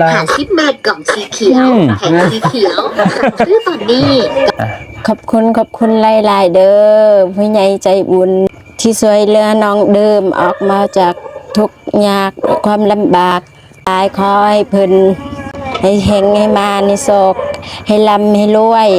ລາວ ຫາຊິບບາດ ກ່ອງສີຂຽວ ອືມ ແຜງສີຂຽວ ສັ່ງຊື້ຕອນນີ້. ອ່ະ ຂອບຄຸນ ຂອບຄຸນຫຼາຍໆເດີ ຜູ້ໃຫຍ່ໃຈບຸນທີ່ຊ່ວຍເຫຼືອນ້ອງເດີມອອກມາຈາກທຸກຍາກຄວາມລຳບາກ. ອ້າຍຂໍໃຫ້ເພິ່ນໃຫ້ເຮັງໃຫ້ມານໃຫ້ໂຊກ ໃຫ້ລ່ຳໃຫ້ລວຍ.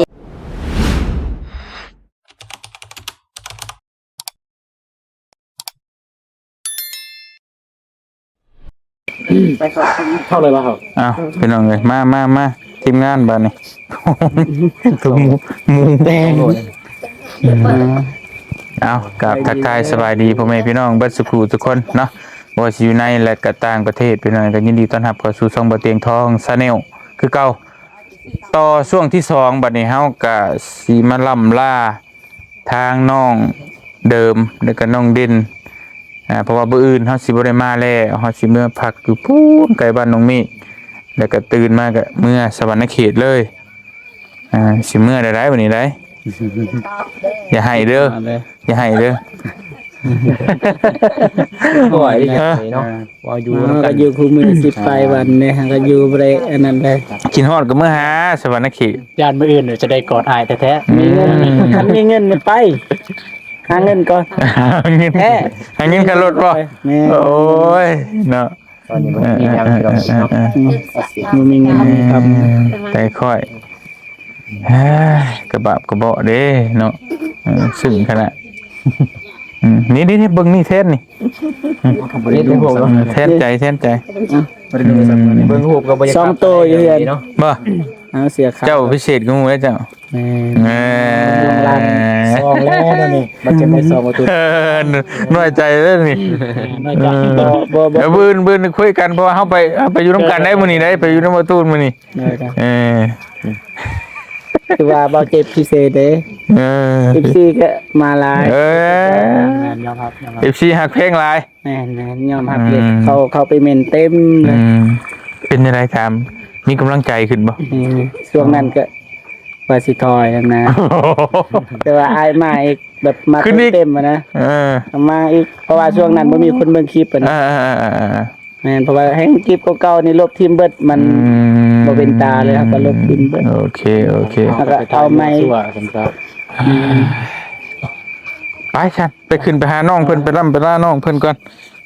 ເຂົ້າເລີຍບໍ່ເຂົ້າ? ອ້າວ ພີ່ນ້ອງເອີຍ ມາ ມາ ມາ ທີມງານບາດນີ້ ຄືໝູ ໝູແດງ. ອ້າວ ກາບທັກທາຍສະບາຍດີພໍ່ແມ່ພີ່ນ້ອງເບິດສູ່ຜູ້ສູ່ຄົນເນາະ ບໍ່ວ່າຊິຢູ່ໃນ ແລະ ກະຕ່າງປະເທດ ພີ່ນ້ອງ ກໍຍິນດີຕ້ອນຮັບເຂົ້າສູ່ຊ່ອງບໍ່ຕຽງທອງ Channel ຄືເກົ່າ. ຕໍ່ຊ່ວງທີສອງ ບັດນີ້ເຮົາກະຊິມາລ່ຳລາທາງນ້ອງເດີມ ແລ້ວກະນ້ອງເດັ່ນ ອ່າ ເພາະວ່າມື້ອື່ນເຮົາຊິບໍ່ໄດ້ມາແລ້ວ ເຮົາຊິເມືອພັກຢູ່ພຸ້ນໃກ້ບ້ານນ້ອງເມກ ແລ້ວກະຕື່ນມາກະເມືອສະຫວັນນະເຂດເລີຍ. ອ່າ ຊິເມືອໄດ້ໃດບັດນີ້ໃດ ຢ່າໄຫ້ເດີ ຢ່າໄຫ້ເດີ. ບໍ່ໄຫວເດ້ເນາະ ເວົ້າຢູ່ນຳກັນ ຢູ່ຄູ່ມື້ສິບປາຍວັນເດ້ ຫາກໍຢູ່ບໍ່ໄດ້ອັນນັ້ນເດ້. ຄິດຮອດກໍເມືອຫາສະຫວັນນະເຂດ ຢ້ານມື້ອື່ນຈະໄດ້ກອດອ້າຍແທ້ໆ. ອືມ ມີເງິນ ຄັນມີເງິນນີ້ໄປ ຫາເງິນກ່ອນ ຫາເງິນ ແທ້ ຫາເງິນຄ່າລົດບໍ່? ແມ່ນ ໂອ້ຍເນາະ ຕອນນີ້ບໍ່ມີແນວເນາະ ເອີ ບໍ່ມີເງິນມີຄຳ ແຕ່ຂ້ອຍ ເອີຍ ກະບາບກະເບາະເດ້ເນາະ ເອີ ຊຶ້ງຂະໜາດ. ອືມ ນີ້ໆໆ ເບິ່ງນີ້ແທນນີ້ ແທນໃຈ ແທນໃຈ ບໍ່ໄດ້ດູໂທລະສັບມື້ນີ້ ເບິ່ງຮູບກໍບໍ່ຢາກ ສອງໂຕຢູ່ເຮືອນເນາະ ບໍ່ ເອົາເສື້ອຂາວ ເຈົ້າພິເສດກວ່າໝູ່ເດ້ເຈົ້າ. ແມ່ນ ເອີ ສອງແລ້ວນີ້ ບັດຈະໄດ້ສອງປະຕູ ເອີ ນ້ອຍໃຈເດ້ນີ້ ນ້ອຍໃຈ ບໍ່ ບໍ່ ເອີ ບືນ ບືນຄຸຍກັນ ເພາະວ່າເຮົາໄປ ເຮົາໄປຢູ່ນຳກັນໄດ໋ມື້ນີ້ໄດ໋ ໄປຢູ່ນຳປະຕູນມື້ນີ້ ເອີ ເອີ ຄືວ່າບໍ່ເຈັບພິເສດເດ້ ເອີ ເອັຟຊີກໍມາຫຼາຍ ເອີ ແມ່ນ ຍອມຮັບ ຍອມຮັບ ເອັອັຟຊີຮັກແພງຫຼາຍ. ແມ່ນໆ ຍອມຮັບເລີຍ ອືມ ເຂົ້າ ເຂົ້າໄປເມັ້ນເຕັມເລີຍ ອືມ ເປັນຈັ່ງໃດ ຖາມ ມີກຳລັງໃຈຂຶ້ນບໍ່? ອືມ ຊ່ວງນັ້ນກໍວ່າຊິຖອຍຫັ້ນນະ ແຕ່ວ່າອ້າຍມາອີກ ແບບມາເຕີມເຕັມຫັ້ນນະ ເອີ ມາອີກ ເພາະວ່າຊ່ວງນັ້ນບໍ່ມີຄົນເບິ່ງຄລິບຫັ້ນນະ ເອີໆໆໆ ແມ່ນ ເພາະວ່າແຮ່ງຄລິບເກົ່າໆນີ້ລົບຖິ້ມເບິດ ມັນ ອືມ ບໍ່ເປັນຕາເລີຍ ເຮົາກໍລົບຖິ້ມເບິດ ໂອເຄ ໂອເຄ ເຮົາກໍເອົາໃໝ່ ໄປຊັ້ນ ໄປຂຶ້ນໄປຫານ້ອງເພິ່ນ ໄປລ່ຳໄປລານ້ອງເພິ່ນກ່ອນ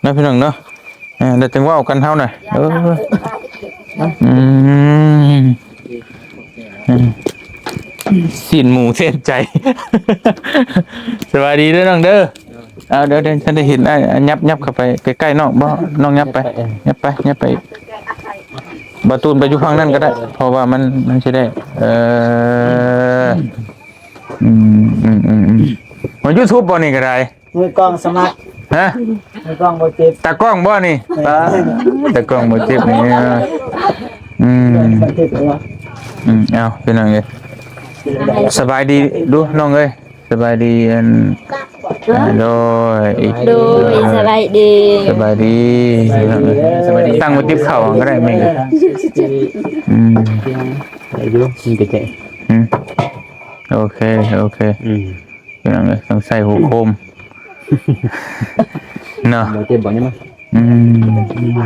ເນາະ ພີ່ນ້ອງເນາະ ເອີ ແລ້ວຈຶ່ງເວົ້າກັນເຮົານະ ເອີ ອືມ ຊີ້ນໝູເສັ້ນໃຈ ສະບາຍດີເດີນ້ອງເດີ. ເອົາ ດຽວ ດຽວ ທັນໄດ້ເຫັນ ອ່າ ຫຍັບ ຫຍັບເຂົ້າໄປໃກ້ໆນ້ອງ ບໍ່ ນ້ອງຫຍັບໄປ ຫຍັບໄປ ຫຍັບໄປ ບໍ່ຕູນໄປຢູ່ຝັ່ງນັ້ນກໍໄດ້ ເພາະວ່າມັນ ມັນຊິໄດ້ ເອີ ອືມໆໆໆ ມາຢູທູບບໍ່ນີ້ກໍໄດ້ ມືກ້ອງສະໝັກ ຮະ ມືກ້ອງບໍ່ເຈັບ ຕາກ້ອງບໍ່ນີ້ ຕາກ້ອງບໍ່ເຈັບນີ້ ອືມ ບັນທຶກເອົາ ອືມ ເອົາ ພີ່ນ້ອງເອີຍ ສະບາຍດີດູນ້ອງເອີຍ ສະບາຍດີ ອັນ ໂດຍ ໂດຍ ສະບາຍດີ ສະບາຍດີ ຕັ້ງໄວ້ຕິບເຂົ້າກໍໄດ້ແມ່ ອືມ ອືມ ໂອເຄ ໂອເຄ ອືມ ພີ່ນ້ອງເອີຍ ຕ້ອງໃສ່ຫົວໂຄມ ເນາະ ບໍ່ເຈັບບໍ່ຫຍັງ ອືມ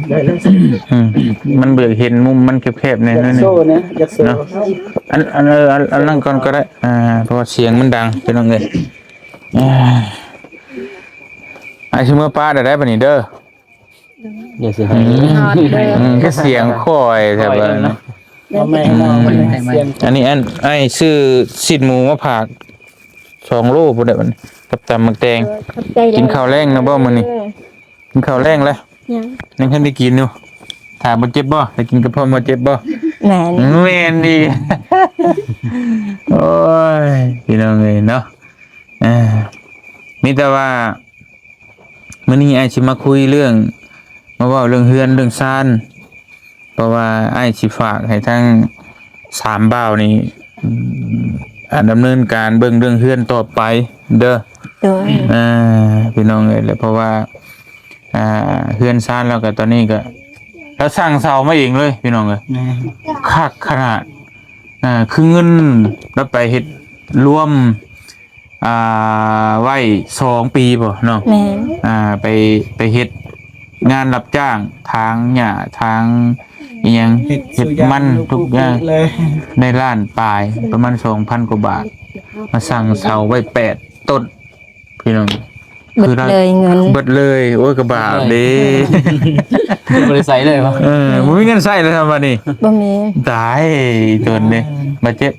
ໄດ້ແລ້ວ ອືມ ມັນບໍ່ຢາກເຫັນມຸມມັນແຄບໆແດ່ໜ້ອຍໜຶ່ງ ໂຊນະ ຢາກໂຊ ເນາະ ອັນ ອັນ ເອີ ອັນ ອັນນັ້ນກ່ອນກໍໄດ້ ອ່າ ເພາະວ່າສຽງມັນດັງ ພີ່ນ້ອງເອີຍ ອ່າ ອ້າຍຊິເມືອປະໄດ້ໄດ໋ບັດນີ້ເດີ. ຢ່າຊິໃຫ້ ອືມ ອືມ ຄືສຽງຂ້ອຍແທ້ ຂ້ອຍເນາະ ບໍ່ແມ່ນ ອືມ ອັນນີ້ ອັນ ອ້າຍຊື້ຊີ້ນໝູມາຝາກສອງໂລພຸ້ນແຫຼະ ກັບຕຳໝາກແຕງ ເອີ ຂອບໃຈ ກິນເຂົ້າແລງແລ້ວບໍ່ມື້ນີ້? ເອີ ກິນເຂົ້າແລງແລ້ວ? ຍັງ ຍັງບໍ່ທັນໄດ້ກິນຢູ່. ຖ້າບໍ່ເຈັບບໍ່? ໄດ້ກິນກະເພາະບໍ່ເຈັບບໍ່? ແມ່ນ ແມ່ນດີ. ໂອ້ຍ ພີ່ນ້ອງເອີຍເນາະ ເອີ ມີແຕ່ວ່າ ມື້ນີ້ອ້າຍຊິມາຄຸຍເລື່ອງ ມາເວົ້າເລື່ອງເຮືອນເລື່ອງຊານ ເພາະວ່າອ້າຍຊິຝາກໃຫ້ທັງສາມບ່າວນີ້ ອືມ ດຳເນີນການເບິ່ງເລື່ອງເຮືອນຕໍ່ໄປເດີ. ໂດຍ ອ່າ ພີ່ນ້ອງເອີຍ ແລະ ເພາະວ່າ ອ່າ ເຮືອນຊານລາວກໍຕອນນີ້ກໍ ລາວສັ່ງເຊົ່າມາເອງເລີຍ ພີ່ນ້ອງເອີຍ ແມ່ນ ຄັກຂະໜາດ ອ່າ ຄືເງິນລາວໄປເຮັດລວມ ອ່າ ໄວ້ສອງປີບໍ່ເນາະ? ແມ່ນ ອ່າ ໄປ ໄປເຮັດງານຮັບຈ້າງ ຖາງຫຍ້າ ຖາງອີ່ຫຍັງ ເຮັດ ເຮັດມັນທຸກຢ່າງ ໃນລ້ານປາຍ ປະມານສອງພັນກວ່າບາດ ມາສັ່ງເຊົ່າໄວ້ແປດຕົ້ນ ພີ່ນ້ອງ ເບິດເລີຍເງິນ ເບິດເລີຍ. ໂອ້ຍ ກະບາບເດ້ ບໍ່ໄດ້ໃຊ້ເລີຍບໍ່? ເອີ ບໍ່ມີເງິນໃຊ້ແລ້ວຊະບັດນີ້ ບໍ່ມີ ຕາຍ ອີ່ຕົນເດ້ ບາດເຈັບ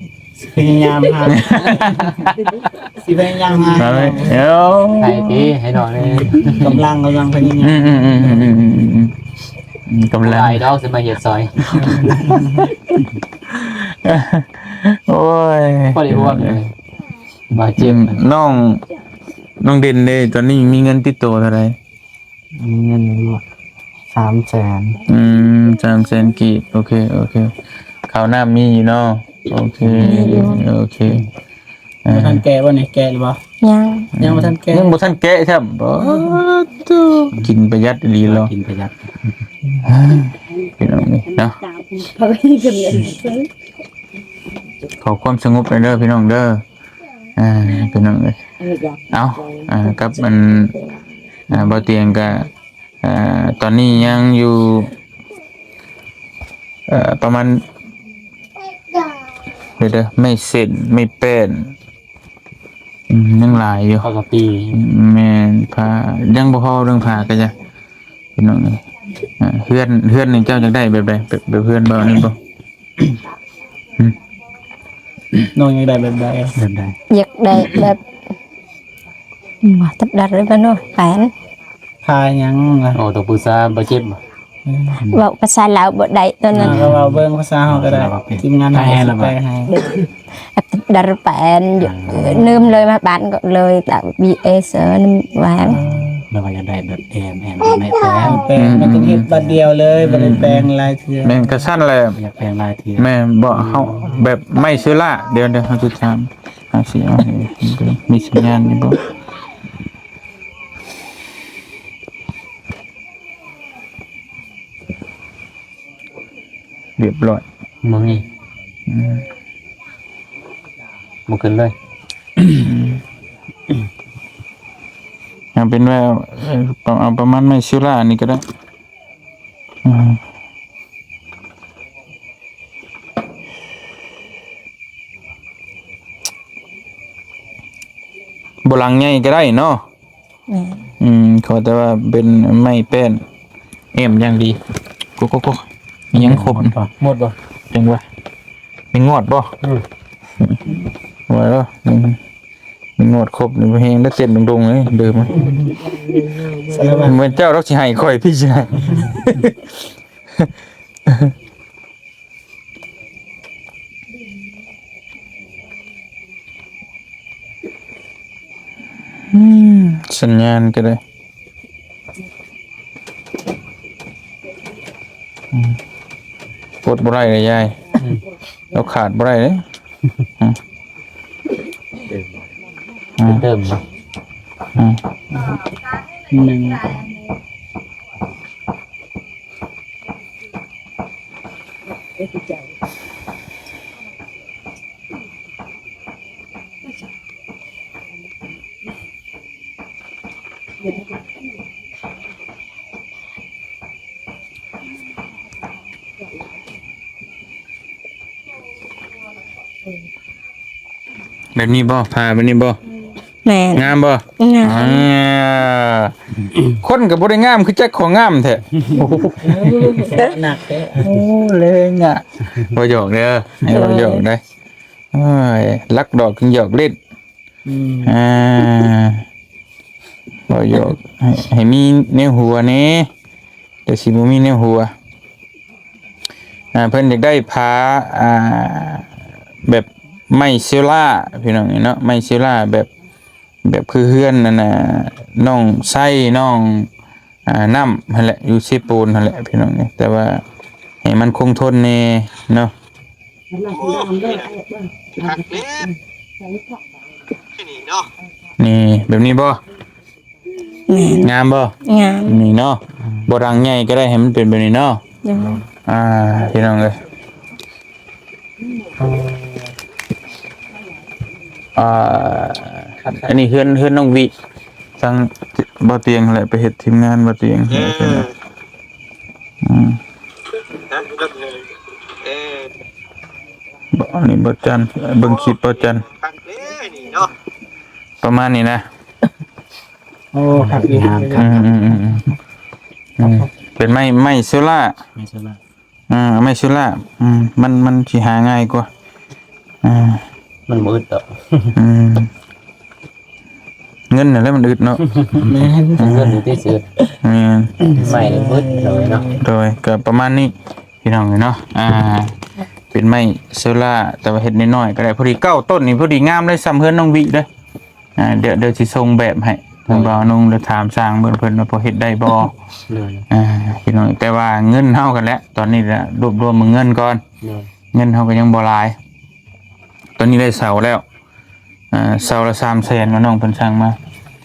ພະຍາຍາມຫາ ຊິພະຍາຍາມຫາ ເອົາ ໃຫ້ຕິ ໃຫ້ດອກເລີຍ ກຳລັງ ກຳລັງພະຍາຍາມ ອືມ ອືມ ກຳລັງ ຫຼາຍດອກຊິມາເຮັດຊອຍ ໂອ້ຍ ພໍໄດ້ຮ່ວມເລີຍ ບາດເຈັບ ອືມ ນ້ອງ ນ້ອງເດັ່ນເດ້ ຕອນນີ້ມີເງິນຕິດໂຕເທົ່າໃດ? ມີເງິນຢູ່ສາມແສນ ອືມ ສາມແສນກີບ ໂອເຄ ໂອເຄ ເຂົ້ານ້ຳມີຢູ່ເນາະ ໂອເຄ ມີຢູ່ ໂອເຄ ບໍ່ທັນແກະບໍ່ນີ້ ແກະຫຼືບໍ່? ຍັງ ຍັງບໍ່ທັນແກະ ຍັງບໍ່ທັນແກະຊ້ຳ ໂອ້ ໂທ້ ກິນປະຢັດອີ່ຫຼີເນາະ ກິນປະຢັດ ພີ່ນ້ອງນີ້ເນາະ ຂໍຄວາມສະຫງົບແດ່ເດີ ພີ່ນ້ອງເດີ ອ່າ ພີ່ນ້ອງເອີຍ ເອົາ ອ່າ ກັບອັນ ອ່າ ບ່າວຕຽງກະ ອ່າ ຕອນນີ້ຍັງຢູ່ ເອີ ປະມານ ດຽວເດີ ໄມ້ເສັ້ນ ໄມ້ແປ້ນ ອືມ ຍັງຫຼາຍຢູ່ ປະກະຕີ ແມ່ນ ຜ້າ ຍັງບໍ່ພໍເລື່ອງຜ້າກະຢ່າ ພີ່ນ້ອງເອີຍ ອ່າ ເຮືອນ ເຮືອນນີ້ເຈົ້າຢາກໄດ້ແບບໃດ? ແບບ ແບບເຮືອນບ່າວນີ້ບໍ່? ອືມ ນ້ອງຢາກໄດ້ແບບໃດ? ແບບໃດ? ຢາກໄດ້ແບບ ບໍ່ຕັດດັດເລີຍ ເພິ່ນວ່າແປນ ພາຫຍັງລະ? ໂອ້ ຕ້ອງປຶກສາ ບໍ່ເຈັບບໍ່? ອືມ ເວົ້າພາສາລາວບໍ່ໄດ້ຕອນນັ້ນ ອ່າ ກໍເວົ້າເບິ່ງພາສາເຮົາກໍໄດ້ ທີມງານເຮົາຊິແປໃຫ້ ດັດແປນ ອ່າ ລືມເລີຍ ມາບ້ານກໍເລີຍ ຕາບີເອເຊີນແຫວນ ແລ້ວວ່າຢາກໄດ້ແບບແອນ ແອນ ແມ່ນແປນ ແປນ ມັນຕ້ອງເຮັດບາດດຽວເລີຍ ອືມ ບໍ່ໄດ້ແປງຫຼາຍເທື່ອ ແມ່ນ ກະຊັ້ນແຫຼະ ຢາກແປງຫຼາຍເທື່ອ ແມ່ນບໍ່? ເຮົາແບບໄມ້ເຊື້ອລາ ດຽວ ດຽວເຮົາຊິຖາມ ເຮົາຊິເອົາໃຫ້ເບິ່ງ ມີສັນຍານຢູ່ບໍ່? ຮຽບຮ້ອຍ ບໍ່ມີ ອືມ ບໍ່ຂຶ້ນເລີຍ ເອົາເປັນວ່າ ເອີ ເອົາປະມານໄມ້ເຊື້ອລານີ້ກໍໄດ້ ອືມ ບໍ່ຫຼັງໃຫຍ່ກໍໄດ້ເນາະ ແມ່ນ ອືມ ຂໍແຕ່ວ່າເປັນໄມ້ແປ້ນ ແອ້ມຢ່າງດີ ໂກໂກໂກ ຍັງຄົບ ໝົດບໍ່? ຈັ່ງວ່າ ມີງອດບໍ່? ອືມ ວ່າແລ້ວ ອືມ ມີງອດຄົບນີ້ແຮງໄດ້ເຕັ້ນດົງໆເລີຍ ເດີມ ສາລະວັນ ແມ່ນເຈົ້າດອກຊິໃຫ້ຂ້ອຍ ພີ່ຊິໃຫ້ ອືມ ສັນຍານກໍໄດ້ ອືມ ປົດບໍ່ໄດ້ເລີຍຍາຍ ອືມ ລາວຂາດບໍ່ໄດ້ເດ້ ອືມ ເຕີມ ອືມ ເຕີມບໍ່? ອືມ ໜຶ່ງ ເ ແບບນີ້ບໍ່? ຜ້າແບບນີ້ບໍ່? ແມ່ນ. ງາມບໍ່? ງາມ. ອ່າ ຄົນກໍບໍ່ໄດ້ງາມຄືຈັກ ຂໍງາມແທ້. ໜັກແທ້. ໂອ້ ແລງອະ. ບໍ່ຫຍອກເດີ ໃຫ້ບໍ່ຫຍອກໄດ໋. ໂອ້ຍ ລັກດອກຈຶ່ງຫຍອກຫຼິ້ນ. ອືມ ອ່າ ບໍ່ຫຍອກ ໃຫ້ ໃຫ້ມີແນວຫົວແດ່ ແຕ່ຊິບໍ່ມີແນວຫົວ. ອ່າ ເພິ່ນຢາກໄດ້ຜ້າ ອ່າ ແບບໄມ້ເຊລາ ພີ່ນ້ອງເນາະ, ໄມ້ເຊລາແບບ ແບບຄືເຮືອນນັ້ນນະ ນ້ອງໄຊ ນ້ອງ ອ່າ ນ້ຳຫັ້ນແຫຼະ ຢູ່ເຊໂປນຫັ້ນແຫຼະ ພີ່ນ້ອງເອີຍ. ແຕ່ວ່າໃຫ້ມັນຄົງທົນແດ່ເນາະ. ຄັກເດ້ ນີ້ເນາະ ນີ້ແບບນີ້ບໍ່? ແມ່ນ. ງາມບໍ່? ງາມ. ນີ້ເນາະ ບໍ່ດັງໃຫຍ່ກໍໄດ້ ໃຫ້ມັນເປັນແບບນີ້ເນາະ. ໂດຍ. ອ່າ ພີ່ນ້ອງເອີຍ ອ່າ ອັນນີ້ເຮືອນ ເຮືອນນ້ອງວິ ທາງບ່າວຕຽງແຫຼະ ໄປເຮັດ ທີມງານບ່າວຕຽງ. ເອີ ອືມ ເອີ ອັນນີ້ບ່າວຈັນ ເບິ່ງຄລິບບ່າວຈັນ ປະມານນີ້ນະ. ໂອ້ ຄັກດີ ງາມ ອືມ ເປັນໄມ້ ໄມ້ໂຊລາ ໄມ້ໂຊລາ ອ່າ ໄມ້ໂຊລາ ອືມ ມັນ ມັນຊິຫາງ່າຍກວ່າ ອ່າ ມັນບໍ່ອຶດດອກ ອືມ ເງິນນັ້ນແຫຼະມັນອຶດເນາະ. ແມ່ນ ເງິນຢູ່ທີ່ສຸດ ແມ່ນ ໄມ້ນີ້ບໍ່ອຶດເນາະ. ໂດຍ ກໍປະມານນີ້ ພີ່ນ້ອງເອີຍເນາະ. ອ່າ ເປັນໄມ້ໂຊລາ ແຕ່ວ່າເຮັດນ້ອຍໆກໍໄດ້ ພໍດີເກົ້າຕົ້ນນີ້ ພໍດີງາມເລີຍ ສ່ຳເຮືອນນ້ອງວິເດີ. ອ່າ ດຽວ ດຽວຊິສົ່ງແບບໃຫ້ທາງບ່າວນົງ ແລ້ວຖາມຊ່າງເບິ່ງເພິ່ນວ່າພໍເຮັດໄດ້ບໍ່. ໂດຍ ອ່າ ພີ່ນ້ອງ ແຕ່ວ່າເງິນເຮົາກັນແຫຼະ ຕອນນີ້ລະລວບລວມເງິນກ່ອນ. ໂດຍ ເງິນເຮົາກໍຍັງບໍ່ຫຼາຍ ຕອນນີ້ໄດ້ເສົາແລ້ວ ອ່າ ເສົາລະສາມແສນ ວ່ານ້ອງເພິ່ນສັ່ງມາ. ໂ